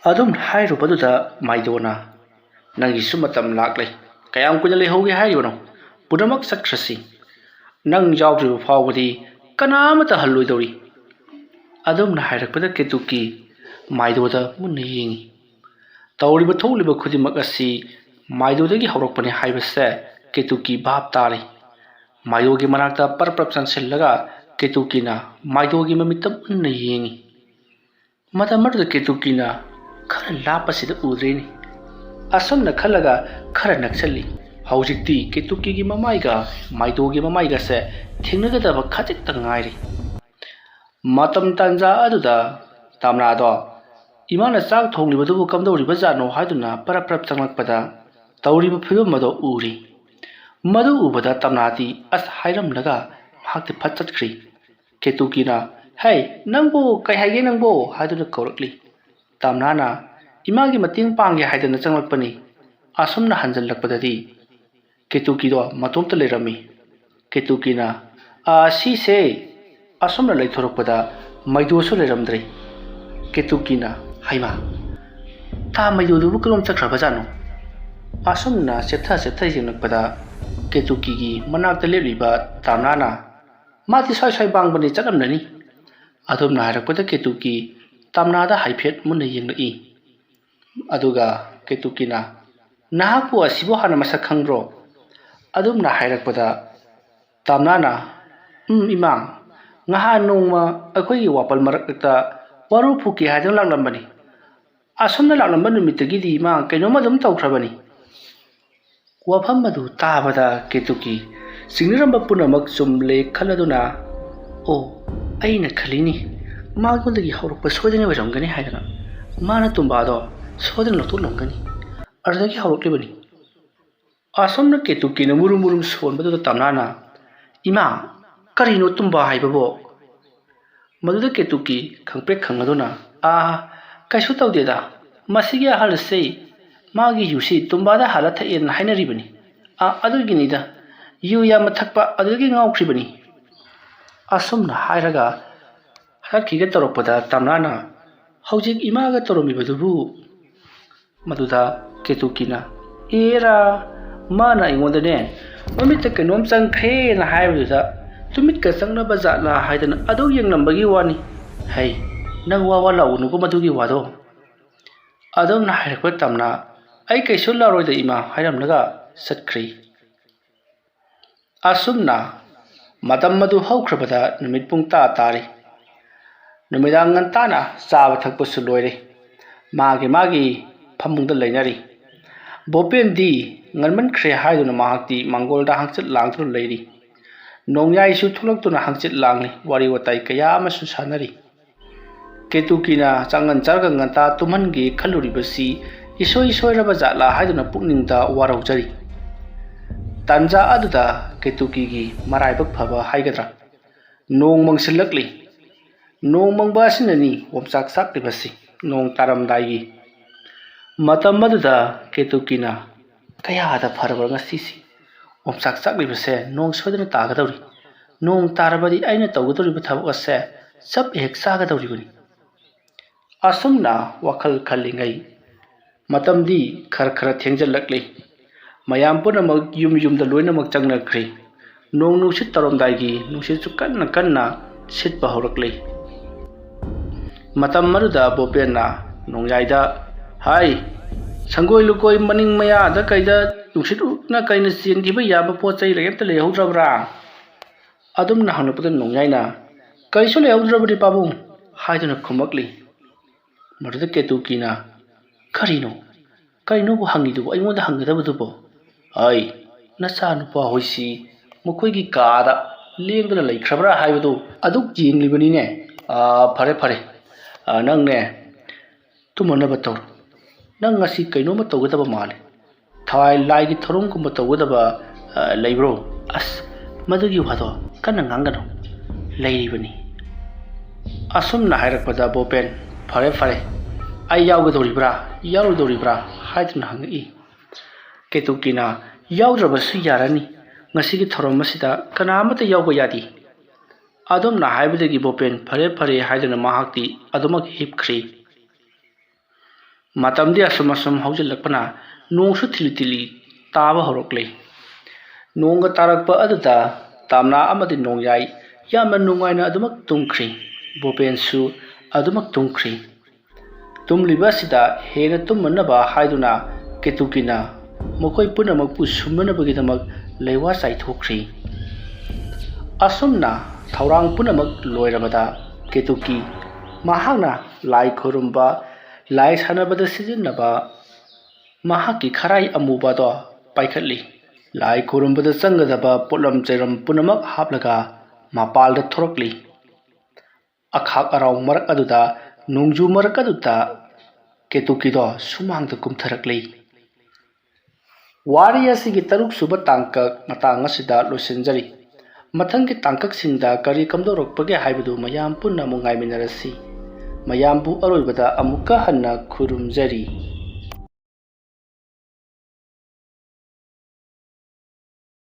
ꯑꯗꯨꯝ ꯍꯥꯏꯔꯨꯕꯗꯨꯗ ꯃꯥꯏꯗꯣꯅ, "ꯅꯪꯒꯤꯁꯨ ꯃꯇꯝ ꯂꯥꯛꯂꯦ꯫ ꯀꯌꯥꯝ ꯀꯨꯏꯅ ꯂꯩꯍꯧꯒꯦ ꯍꯥꯏꯔꯤꯕꯅꯣ? ꯄꯨꯝꯅꯃꯛ ꯆꯠꯈ꯭ꯔꯁꯤ꯫ ꯅꯪ ꯌꯥꯎꯗ꯭ꯔꯤꯕ ꯐꯥꯎꯕꯗꯤ ꯀꯅꯥ ꯑꯃꯠꯇ ꯍꯜꯂꯣꯏꯗꯧꯔꯤ"꯫ ꯑꯗꯨꯝꯅ ꯍꯥꯏꯔꯛꯄꯗ ꯀꯦꯇꯨꯀꯤ ꯃꯥꯏꯗꯣꯗ ꯃꯨꯟꯅ ꯌꯦꯡꯉꯤ꯫ ꯇꯧꯔꯤꯕ ꯊꯣꯛꯂꯤꯕ ꯈꯨꯗꯤꯡꯃꯛ ꯑꯁꯤ ꯃꯥꯏꯗꯣꯗꯒꯤ ꯍꯧꯔꯛꯄꯅꯤ ꯍꯥꯏꯕꯁꯦ ꯀꯦꯇꯨꯀꯤ ꯚꯥꯞ ꯇꯥꯔꯦ꯫ ꯃꯥꯏꯗꯣꯒꯤ ꯃꯅꯥꯛꯇ ꯄꯔꯞ ꯄꯔꯞ ꯆꯪꯁꯤꯜꯂꯒ ꯀꯦꯇꯨꯀꯤꯅ ꯃꯥꯏꯗꯣꯒꯤ ꯃꯃꯤꯠꯇ ꯃꯨꯟꯅ ꯌꯦꯡꯉꯤ꯫ ꯃꯇꯝ ꯑꯗꯨꯗ ꯀꯦꯇꯨꯀꯤꯅ ꯈꯔ ꯂꯥꯞꯄꯁꯤꯗ ꯎꯗ꯭ꯔꯤꯅꯤ꯫ ꯑꯁꯨꯝꯅ ꯈꯜꯂꯒ ꯈꯔ ꯅꯛꯁꯜꯂꯤ꯫ ꯍꯧꯖꯤꯛꯇꯤ ꯀꯦꯇꯨꯀꯤꯒꯤ ꯃꯃꯥꯏꯒ ꯃꯥꯏꯗꯣꯒꯤ ꯃꯃꯥꯏꯒꯁꯦ ꯊꯦꯡꯅꯒꯗꯕ ꯈꯖꯤꯛꯇ ꯉꯥꯏꯔꯤ꯫ ꯃꯇꯝ ꯇꯥꯟꯖꯥ ꯑꯗꯨꯗ ꯇꯥꯝꯅꯥꯗꯣ ꯏꯃꯥꯅ ꯆꯥꯛ ꯊꯣꯡꯂꯤꯕꯗꯨꯕꯨ ꯀꯝꯗꯧꯔꯤꯕꯖꯥꯠꯅꯣ ꯍꯥꯏꯗꯨꯅ ꯄꯔꯞ ꯄꯔꯞ ꯆꯪꯂꯛꯄꯗ ꯇꯧꯔꯤꯕ ꯐꯤꯕꯝ ꯑꯗꯣ ꯎꯔꯤ꯫ ꯃꯗꯨ ꯎꯕꯗ ꯇꯥꯝꯅꯥꯗꯤ ꯑꯁ ꯍꯥꯏꯔꯝꯂꯒ ꯃꯍꯥꯛꯇꯤ ꯐꯠ ꯆꯠꯈ꯭ꯔꯤ꯫ ꯀꯦꯇꯨꯀꯤꯅ, "ꯍꯩ, ꯅꯪꯕꯨ ꯀꯩ ꯍꯥꯏꯒꯦ ꯅꯪꯕꯨ?" ꯍꯥꯏꯗꯨꯅ ꯀꯧꯔꯛꯂꯤ꯫ ꯇꯥꯝꯅꯥꯅ, "ꯏꯃꯥꯒꯤ ꯃꯇꯦꯡ ꯄꯥꯡꯒꯦ ꯍꯥꯏꯗꯅ ꯆꯪꯂꯛꯄꯅꯤ꯫" ꯑꯁꯨꯝꯅ ꯍꯟꯖꯜꯂꯛꯄꯗꯗꯤ ꯀꯦꯇꯨꯀꯤꯗꯣ ꯃꯇꯣꯝꯇ ꯂꯩꯔꯝꯃꯤ꯫ ꯀꯦꯇꯨꯀꯤꯅ, "ꯑꯥ, ꯁꯤꯁꯦ!" ꯑꯁꯨꯝꯅ ꯂꯩꯊꯣꯔꯛꯄꯗ ꯃꯩꯗꯨꯁꯨ ꯂꯩꯔꯝꯗ꯭ꯔꯦ꯫ ꯀꯦꯇꯨꯀꯤꯅ, "ꯍꯩꯃꯥ, ꯇꯥ ꯃꯩꯗꯨꯗꯨꯕꯨ ꯀꯔꯣꯝ ꯆꯠꯈ꯭ꯔꯕꯖꯥꯠꯅꯣ?" ꯑꯁꯨꯝꯅ ꯆꯦꯞꯊ ꯆꯦꯞꯊ ꯌꯦꯡꯂꯛꯄꯗ ꯀꯦꯇꯨꯀꯤꯒꯤ ꯃꯅꯥꯛꯇ ꯂꯦꯞꯂꯤꯕ ꯇꯥꯝꯅꯥꯅ, "ꯃꯥꯗꯤ ꯁ꯭ꯋꯥꯏ ꯁ꯭ꯋꯥꯏ ꯕꯥꯡꯕꯅꯤ, ꯆꯠꯂꯝꯂꯅꯤ꯫" ꯑꯗꯨꯝꯅ ꯍꯥꯏꯔꯛꯄꯗ ꯀꯦꯇꯨꯀꯤ ꯇꯥꯝꯅꯥꯗ ꯍꯥꯏꯐꯦꯠ ꯃꯨꯟꯅ ꯌꯦꯡꯂꯛꯏ꯫ ꯑꯗꯨꯒ ꯀꯦꯇꯨꯀꯤꯅ, "ꯅꯍꯥꯛꯄꯨ ꯑꯁꯤꯕꯨ ꯍꯥꯟꯅ ꯃꯁꯛ ꯈꯪꯕ꯭ꯔꯣ?" ꯑꯗꯨꯝꯅ ꯍꯥꯏꯔꯛꯄꯗ ꯇꯥꯝꯅꯥꯅ, "ꯎꯝ, ꯏꯃꯥ, ꯉꯍꯥꯟ ꯅꯣꯡꯃ ꯑꯩꯈꯣꯏꯒꯤ ꯋꯥꯄꯜ ꯃꯔꯛꯇ ꯋꯥꯔꯨ ꯐꯨꯛꯀꯦ ꯍꯥꯏꯗꯨꯅ ꯂꯥꯛꯂꯝꯕꯅꯤ꯫ ꯑꯁꯨꯝꯅ ꯂꯥꯛꯂꯝꯕ ꯅꯨꯃꯤꯠꯇꯒꯤꯗꯤ ꯏꯃꯥ ꯀꯩꯅꯣꯝ ꯑꯗꯨꯝ ꯇꯧꯈ꯭ꯔꯕꯅꯤ꯫" ꯋꯥꯐꯝ ꯑꯗꯨ ꯇꯥꯕꯗ ꯀꯦꯇꯨꯀꯤ ꯆꯤꯡꯅꯔꯝꯕ ꯄꯨꯝꯅꯃꯛ ꯆꯨꯝꯂꯦ ꯈꯜꯂꯗꯨꯅ, "ꯑꯣ, ꯑꯩꯅ ꯈꯜꯂꯤꯅꯤ, ꯃꯉꯣꯟꯗꯒꯤ ꯍꯧꯔꯛꯄ ꯁꯣꯏꯗꯅ ꯑꯣꯏꯔꯝꯒꯅꯤ ꯍꯥꯏꯗꯅ꯫ ꯃꯥꯅ ꯇꯨꯝꯕꯥꯗꯣ ꯁꯣꯏꯗꯅ ꯂꯧꯊꯣꯛꯂꯝꯒꯅꯤ꯫ ꯑꯗꯨꯗꯒꯤ ꯍꯧꯔꯛꯂꯤꯕꯅꯤ꯫" ꯑꯁꯨꯝꯅ ꯀꯦꯇꯨꯀꯤꯅ ꯃꯨꯔꯨꯝ ꯃꯨꯔꯨꯝ ꯁꯣꯟꯕꯗꯨꯗ ꯇꯥꯝꯅꯥꯅ, "ꯏꯃꯥ, ꯀꯔꯤꯅꯣ ꯇꯨꯝꯕꯥ ꯍꯥꯏꯕꯕꯣ?" ꯃꯗꯨꯗ ꯀꯦꯇꯨꯀꯤ ꯈꯪꯄ꯭ꯔꯦꯛ ꯈꯪꯂꯗꯨꯅ, "ꯑꯥ, ꯀꯩꯁꯨ ꯇꯧꯗꯦꯗ꯫ ꯃꯁꯤꯒꯤ ꯑꯍꯜꯁꯤ ꯃꯥꯒꯤ ꯌꯨꯁꯤ ꯇꯨꯝꯕꯥꯗ ꯍꯥꯜꯂ ꯊꯛꯑꯦꯅ ꯍꯥꯏꯅꯔꯤꯕꯅꯤ꯫ ꯑꯥ, ꯑꯗꯨꯒꯤꯅꯤꯗ꯫ ꯌꯨ ꯌꯥꯝꯅ ꯊꯛꯄ ꯑꯗꯨꯗꯒꯤ ꯉꯥꯎꯈ꯭ꯔꯤꯕꯅꯤ꯫" ꯑꯁꯨꯝꯅ ꯍꯥꯏꯔꯒ ꯍꯜꯂꯛꯈꯤꯒꯦ ꯇꯧꯔꯛꯄꯗ ꯇꯥꯝꯅꯥꯅ, "ꯍꯧꯖꯤꯛ ꯏꯃꯥꯒ ꯇꯧꯔꯝꯃꯤꯕꯗꯨꯕꯨ?" ꯃꯗꯨꯗ ꯀꯦꯇꯨꯀꯤꯅ, "ꯑꯦꯔꯥ, ꯃꯥꯅ ꯑꯩꯉꯣꯟꯗꯅꯦ, ꯃꯃꯤꯠꯇ ꯀꯩꯅꯣꯝ ꯆꯪꯈ꯭ꯔꯦꯅ ꯍꯥꯏꯕꯗꯨꯗ, ꯇꯨꯃꯤꯠꯀ ꯆꯪꯅꯕ ꯖꯥꯠꯂꯥ ꯍꯥꯏꯗꯅ ꯑꯗꯨ ꯌꯦꯡꯂꯝꯕꯒꯤ ꯋꯥꯅꯤ꯫ ꯍꯩ, ꯅꯪ ꯋꯥ ꯋꯥ ꯂꯥꯎꯒꯅꯨꯀꯣ ꯃꯗꯨꯒꯤ ꯋꯥꯗꯣ꯫" ꯑꯗꯨꯝꯅ ꯍꯥꯏꯔꯛꯄ ꯇꯥꯝꯅꯥ, "ꯑꯩ ꯀꯩꯁꯨ ꯂꯥꯎꯔꯣꯏꯗ ꯏꯃꯥ" ꯍꯥꯏꯔꯝꯂꯒ ꯆꯠꯈ꯭ꯔꯤ꯫ ꯑꯁꯨꯝꯅ ꯃꯇꯝ ꯑꯗꯨ ꯍꯧꯈ꯭ꯔꯕꯗ ꯅꯨꯃꯤꯠ ꯄꯨꯡ ꯇꯔꯥ ꯇꯥꯔꯤ꯫ ꯅꯨꯃꯤꯗꯥꯡ ꯉꯟꯇꯥꯅ ꯆꯥꯕ ꯊꯛꯄꯁꯨ ꯂꯣꯏꯔꯦ꯫ ꯃꯥꯒꯤ ꯃꯥꯒꯤ ꯐꯃꯨꯡꯗ ꯂꯩꯅꯔꯤ꯫ ꯕꯣꯄꯦꯟꯗꯤ ꯉꯟꯃꯟꯈ꯭ꯔꯦ ꯍꯥꯏꯗꯨꯅ ꯃꯍꯥꯛꯇꯤ ꯃꯥꯡꯒꯣꯜꯗ ꯍꯪꯆꯤꯠ ꯂꯥꯡꯗꯨꯅ ꯂꯩꯔꯤ꯫ ꯅꯣꯡꯌꯥꯏꯁꯨ ꯊꯣꯛꯂꯛꯇꯨꯅ ꯍꯪꯆꯤꯠ ꯂꯥꯡꯂꯤ, ꯋꯥꯔꯤ ꯋꯥꯇꯥꯏ ꯀꯌꯥ ꯑꯃꯁꯨ ꯁꯥꯟꯅꯔꯤ꯫ ꯀꯦꯇꯨꯀꯤꯅ ꯆꯥꯡꯉꯟ ꯆꯥꯔꯒ ꯉꯟꯇꯥ ꯇꯨꯝꯍꯟꯒꯦ ꯈꯜꯂꯨꯔꯤꯕꯁꯤ ꯏꯁꯣꯏ ꯁꯣꯏꯔꯕ ꯖꯥꯠꯂꯥ ꯍꯥꯏꯗꯨꯅ ꯄꯨꯛꯅꯤꯡꯗ ꯋꯥꯔꯧꯖꯔꯤ꯫ ꯇꯥꯟꯖꯥ ꯑꯗꯨꯗ ꯀꯦꯇꯨꯀꯤꯒꯤ ꯃꯔꯥꯏꯕꯛ ꯐꯕ ꯍꯥꯏꯒꯗ꯭ꯔꯥ, ꯅꯣꯡ ꯃꯪꯁꯤꯜꯂꯛꯂꯤ꯫ ꯅꯣꯡ ꯃꯪꯕ ꯑꯁꯤꯅꯅꯤ ꯑꯣꯝꯆꯥꯛ ꯆꯥꯛꯂꯤꯕꯁꯤ, ꯅꯣꯡ ꯇꯥꯔꯝꯗꯥꯏꯒꯤ꯫ ꯃꯇꯝ ꯑꯗꯨꯗ ꯀꯦꯇꯨꯀꯤꯅ, "ꯀꯌꯥꯗ ꯐꯔꯕ ꯉꯁꯤꯁꯤ! ꯑꯣꯝꯆꯥꯛ ꯆꯥꯛꯂꯤꯕꯁꯦ ꯅꯣꯡ ꯁꯣꯏꯗꯅ ꯇꯥꯒꯗꯧꯔꯤ꯫ ꯅꯣꯡ ꯇꯥꯔꯕꯗꯤ ꯑꯩꯅ ꯇꯧꯒꯗꯧꯔꯤꯕ ꯊꯕꯛ ꯑꯁꯦ ꯆꯞ ꯍꯦꯛ ꯆꯥꯒꯗꯧꯔꯤꯕꯅꯤ꯫" ꯑꯁꯨꯝꯅ ꯋꯥꯈꯜ ꯈꯜꯂꯤꯉꯩ ꯃꯇꯝꯗꯤ ꯈꯔ ꯈꯔ ꯊꯦꯡꯖꯤꯜꯂꯛꯂꯤ꯫ ꯃꯌꯥꯝ ꯄꯨꯝꯅꯃꯛ ꯌꯨꯝ ꯌꯨꯝꯗ ꯂꯣꯏꯅꯃꯛ ꯆꯪꯅꯈ꯭ꯔꯦ꯫ ꯅꯣꯡ ꯅꯨꯡꯁꯤꯠ ꯇꯧꯔꯝꯗꯥꯏꯒꯤ ꯅꯨꯡꯁꯤꯠꯁꯨ ꯀꯟꯅ ꯀꯟꯅ ꯁꯤꯠꯄ ꯍꯧꯔꯛꯂꯤ꯫ ꯃꯇꯝ ꯑꯗꯨꯗ ꯕꯣꯄꯦꯟꯅ ꯅꯣꯡꯌꯥꯏꯗ, "ꯍꯥꯏ, ꯁꯪꯒꯣꯏ ꯂꯨꯀꯣꯏ ꯃꯅꯤꯡ ꯃꯌꯥꯗ ꯀꯩꯗ ꯅꯨꯡꯁꯤꯠꯅ ꯀꯩꯅ ꯆꯦꯟꯈꯤꯕ ꯌꯥꯕ ꯄꯣꯠ ꯆꯩ ꯀꯩꯝꯇ ꯂꯩꯍꯧꯗ꯭ꯔꯕ꯭ꯔꯥ?" ꯑꯗꯨꯝꯅ ꯍꯪꯂꯛꯄꯗ ꯅꯣꯡꯌꯥꯏꯅ, "ꯀꯔꯤꯁꯨ ꯂꯩꯍꯧꯗ꯭ꯔꯕꯅꯤ ꯄꯥꯕꯨꯡ" ꯍꯥꯏꯗꯨꯅ ꯈꯨꯝꯃꯛꯂꯤ꯫ ꯃꯗꯨꯗ ꯀꯦꯇꯨꯀꯤꯅ, "ꯀꯔꯤꯅꯣ? ꯀꯔꯤꯅꯣꯕꯨ ꯍꯪꯉꯤꯗꯨꯕꯨ? ꯑꯩꯉꯣꯟꯗ ꯍꯪꯒꯗꯕꯗꯨꯕꯨ? ꯑꯩ, ꯅꯆꯥꯅꯨꯄꯥ ꯍꯣꯏꯁꯤ ꯃꯈꯣꯏꯒꯤ ꯀꯥꯗ ꯂꯦꯡꯗꯅ ꯂꯩꯈ꯭ꯔꯕ꯭ꯔꯥ ꯍꯥꯏꯕꯗꯨ ꯑꯗꯨꯛ ꯌꯦꯡꯂꯤꯕꯅꯤꯅꯦ꯫ ꯑꯥ, ꯐꯔꯦ, ꯐꯔꯦ꯫ ꯑꯥ, ꯅꯪꯅꯦ, ꯇꯨꯝꯃꯅꯕ ꯇꯧꯔꯣ꯫ ꯅꯪ ꯉꯁꯤ ꯀꯩꯅꯣꯝꯃ ꯇꯧꯒꯗꯕ ꯃꯥꯜꯂꯤ꯫ ꯊꯋꯥꯏ ꯂꯥꯏꯒꯤ ꯊꯧꯔꯝꯒꯨꯝꯕ ꯇꯧꯒꯗꯕ, ꯑ, ꯂꯩꯕ꯭ꯔꯣ?" "ꯑꯁ, ꯃꯗꯨꯒꯤ ꯋꯥꯗꯣ ꯀꯟꯅ ꯉꯥꯡꯒꯅꯨ꯫ ꯂꯩꯔꯤꯕꯅꯤ꯫" ꯑꯁꯨꯝꯅ ꯍꯥꯏꯔꯛꯄꯗ ꯕꯣꯄꯦꯟ, "ꯐꯔꯦ, ꯐꯔꯦ, ꯑꯩ ꯌꯥꯎꯒꯗꯧꯔꯤꯕ꯭ꯔꯥ, ꯌꯥꯎꯔꯣꯏꯗꯧꯔꯤꯕ꯭ꯔꯥ?" ꯍꯥꯏꯗꯨꯅ ꯍꯪꯉꯛꯏ꯫ ꯀꯦꯇꯨꯀꯤꯅ, "ꯌꯥꯎꯗ꯭ꯔꯕꯁꯨ ꯌꯥꯔꯅꯤ꯫ ꯉꯁꯤꯒꯤ ꯊꯧꯔꯝ ꯑꯁꯤꯗ ꯀꯅꯥ ꯑꯃꯠꯇ ꯌꯥꯎꯕ ꯌꯥꯗꯦ꯫" ꯑꯗꯨꯝꯅ ꯍꯥꯏꯕꯗꯒꯤ ꯕꯣꯄꯦꯟ, "ꯐꯔꯦ, ꯐꯔꯦ" ꯍꯥꯏꯗꯨꯅ ꯃꯍꯥꯛꯇꯤ ꯑꯗꯨꯃꯛ ꯍꯤꯞꯈ꯭ꯔꯤ꯫ ꯃꯇꯝꯗꯤ ꯑꯁꯨꯝ ꯑꯁꯨꯝ ꯍꯧꯖꯤꯜꯂꯛꯄꯅ ꯅꯣꯡꯁꯨ ꯊꯤꯂꯤ ꯊꯤꯂꯤ ꯇꯥꯕ ꯍꯧꯔꯛꯂꯦ꯫ ꯅꯣꯡꯒ ꯇꯥꯔꯛꯄ ꯑꯗꯨꯗ ꯇꯥꯝꯅꯥ ꯑꯃꯗꯤ ꯅꯣꯡꯌꯥꯏ ꯌꯥꯝꯅ ꯅꯨꯡꯉꯥꯏꯅ ꯑꯗꯨꯃꯛ ꯇꯨꯝꯈ꯭ꯔꯤ꯫ ꯕꯣꯄꯦꯟꯁꯨ ꯑꯗꯨꯃꯛ ꯇꯨꯝꯈ꯭ꯔꯤ꯫ ꯇꯨꯝꯂꯤꯕ ꯑꯁꯤꯗ ꯍꯦꯟꯅ ꯇꯨꯝꯃꯅꯕ ꯍꯥꯏꯗꯨꯅ ꯀꯦꯇꯨꯀꯤꯅ ꯃꯈꯣꯏ ꯄꯨꯝꯅꯃꯛꯄꯨ ꯁꯨꯝꯅꯅꯕꯒꯤꯗꯃꯛ ꯂꯩꯋꯥ ꯆꯥꯏꯊꯣꯛꯈ꯭ꯔꯤ꯫ ꯑꯁꯨꯝꯅ ꯊꯧꯔꯥꯡ ꯄꯨꯝꯅꯃꯛ ꯂꯣꯏꯔꯕꯗ ꯀꯦꯇꯨꯀꯤ ꯃꯍꯥꯛꯅ ꯂꯥꯏ ꯈꯨꯔꯨꯝꯕ, ꯂꯥꯏ ꯁꯥꯟꯅꯕꯗ ꯁꯤꯖꯤꯟꯅꯕ ꯃꯍꯥꯛꯀꯤ ꯈꯔꯥꯏ ꯑꯃꯨꯕꯗꯣ ꯄꯥꯏꯈꯠꯂꯤ꯫ ꯂꯥꯏ ꯈꯨꯔꯨꯝꯕꯗ ꯆꯪꯒꯗꯕ ꯄꯣꯠꯂꯝ ꯆꯩꯔꯝ ꯄꯨꯝꯅꯃꯛ ꯍꯥꯞꯂꯒ ꯃꯄꯥꯜꯗ ꯊꯣꯔꯛꯂꯤ꯫ ꯑꯈꯥꯛ ꯑꯔꯥꯎ ꯃꯔꯛ ꯑꯗꯨꯗ ꯅꯣꯡꯖꯨ ꯃꯔꯛ ꯑꯗꯨꯗ ꯀꯦꯇꯨꯀꯤꯗꯣ ꯁꯨꯃꯥꯡꯗ ꯀꯨꯝꯊꯔꯛꯂꯤ꯫ ꯋꯥꯔꯤ ꯑꯁꯤꯒꯤ ꯇꯔꯨꯛ ꯁꯨꯕ ꯇꯥꯡꯀꯛ ꯃꯇꯥꯡ ꯑꯁꯤꯗ ꯂꯣꯏꯁꯤꯟꯖꯔꯤ꯫ ꯃꯊꯪꯒꯤ ꯇꯥꯡꯀꯛꯁꯤꯡꯗ ꯀꯔꯤ ꯀꯝꯗꯧꯔꯛꯄꯒꯦ ꯍꯥꯏꯕꯗꯨ ꯃꯌꯥꯝ ꯄꯨꯟꯅ ꯑꯃꯨꯛ ꯉꯥꯏꯃꯤꯟꯅꯔꯁꯤ꯫ ꯃꯌꯥꯝꯕꯨ ꯑꯔꯣꯏꯕꯗ ꯑꯃꯨꯛꯀ ꯍꯟꯅ ꯈꯨꯔꯨꯝꯖꯔꯤ꯫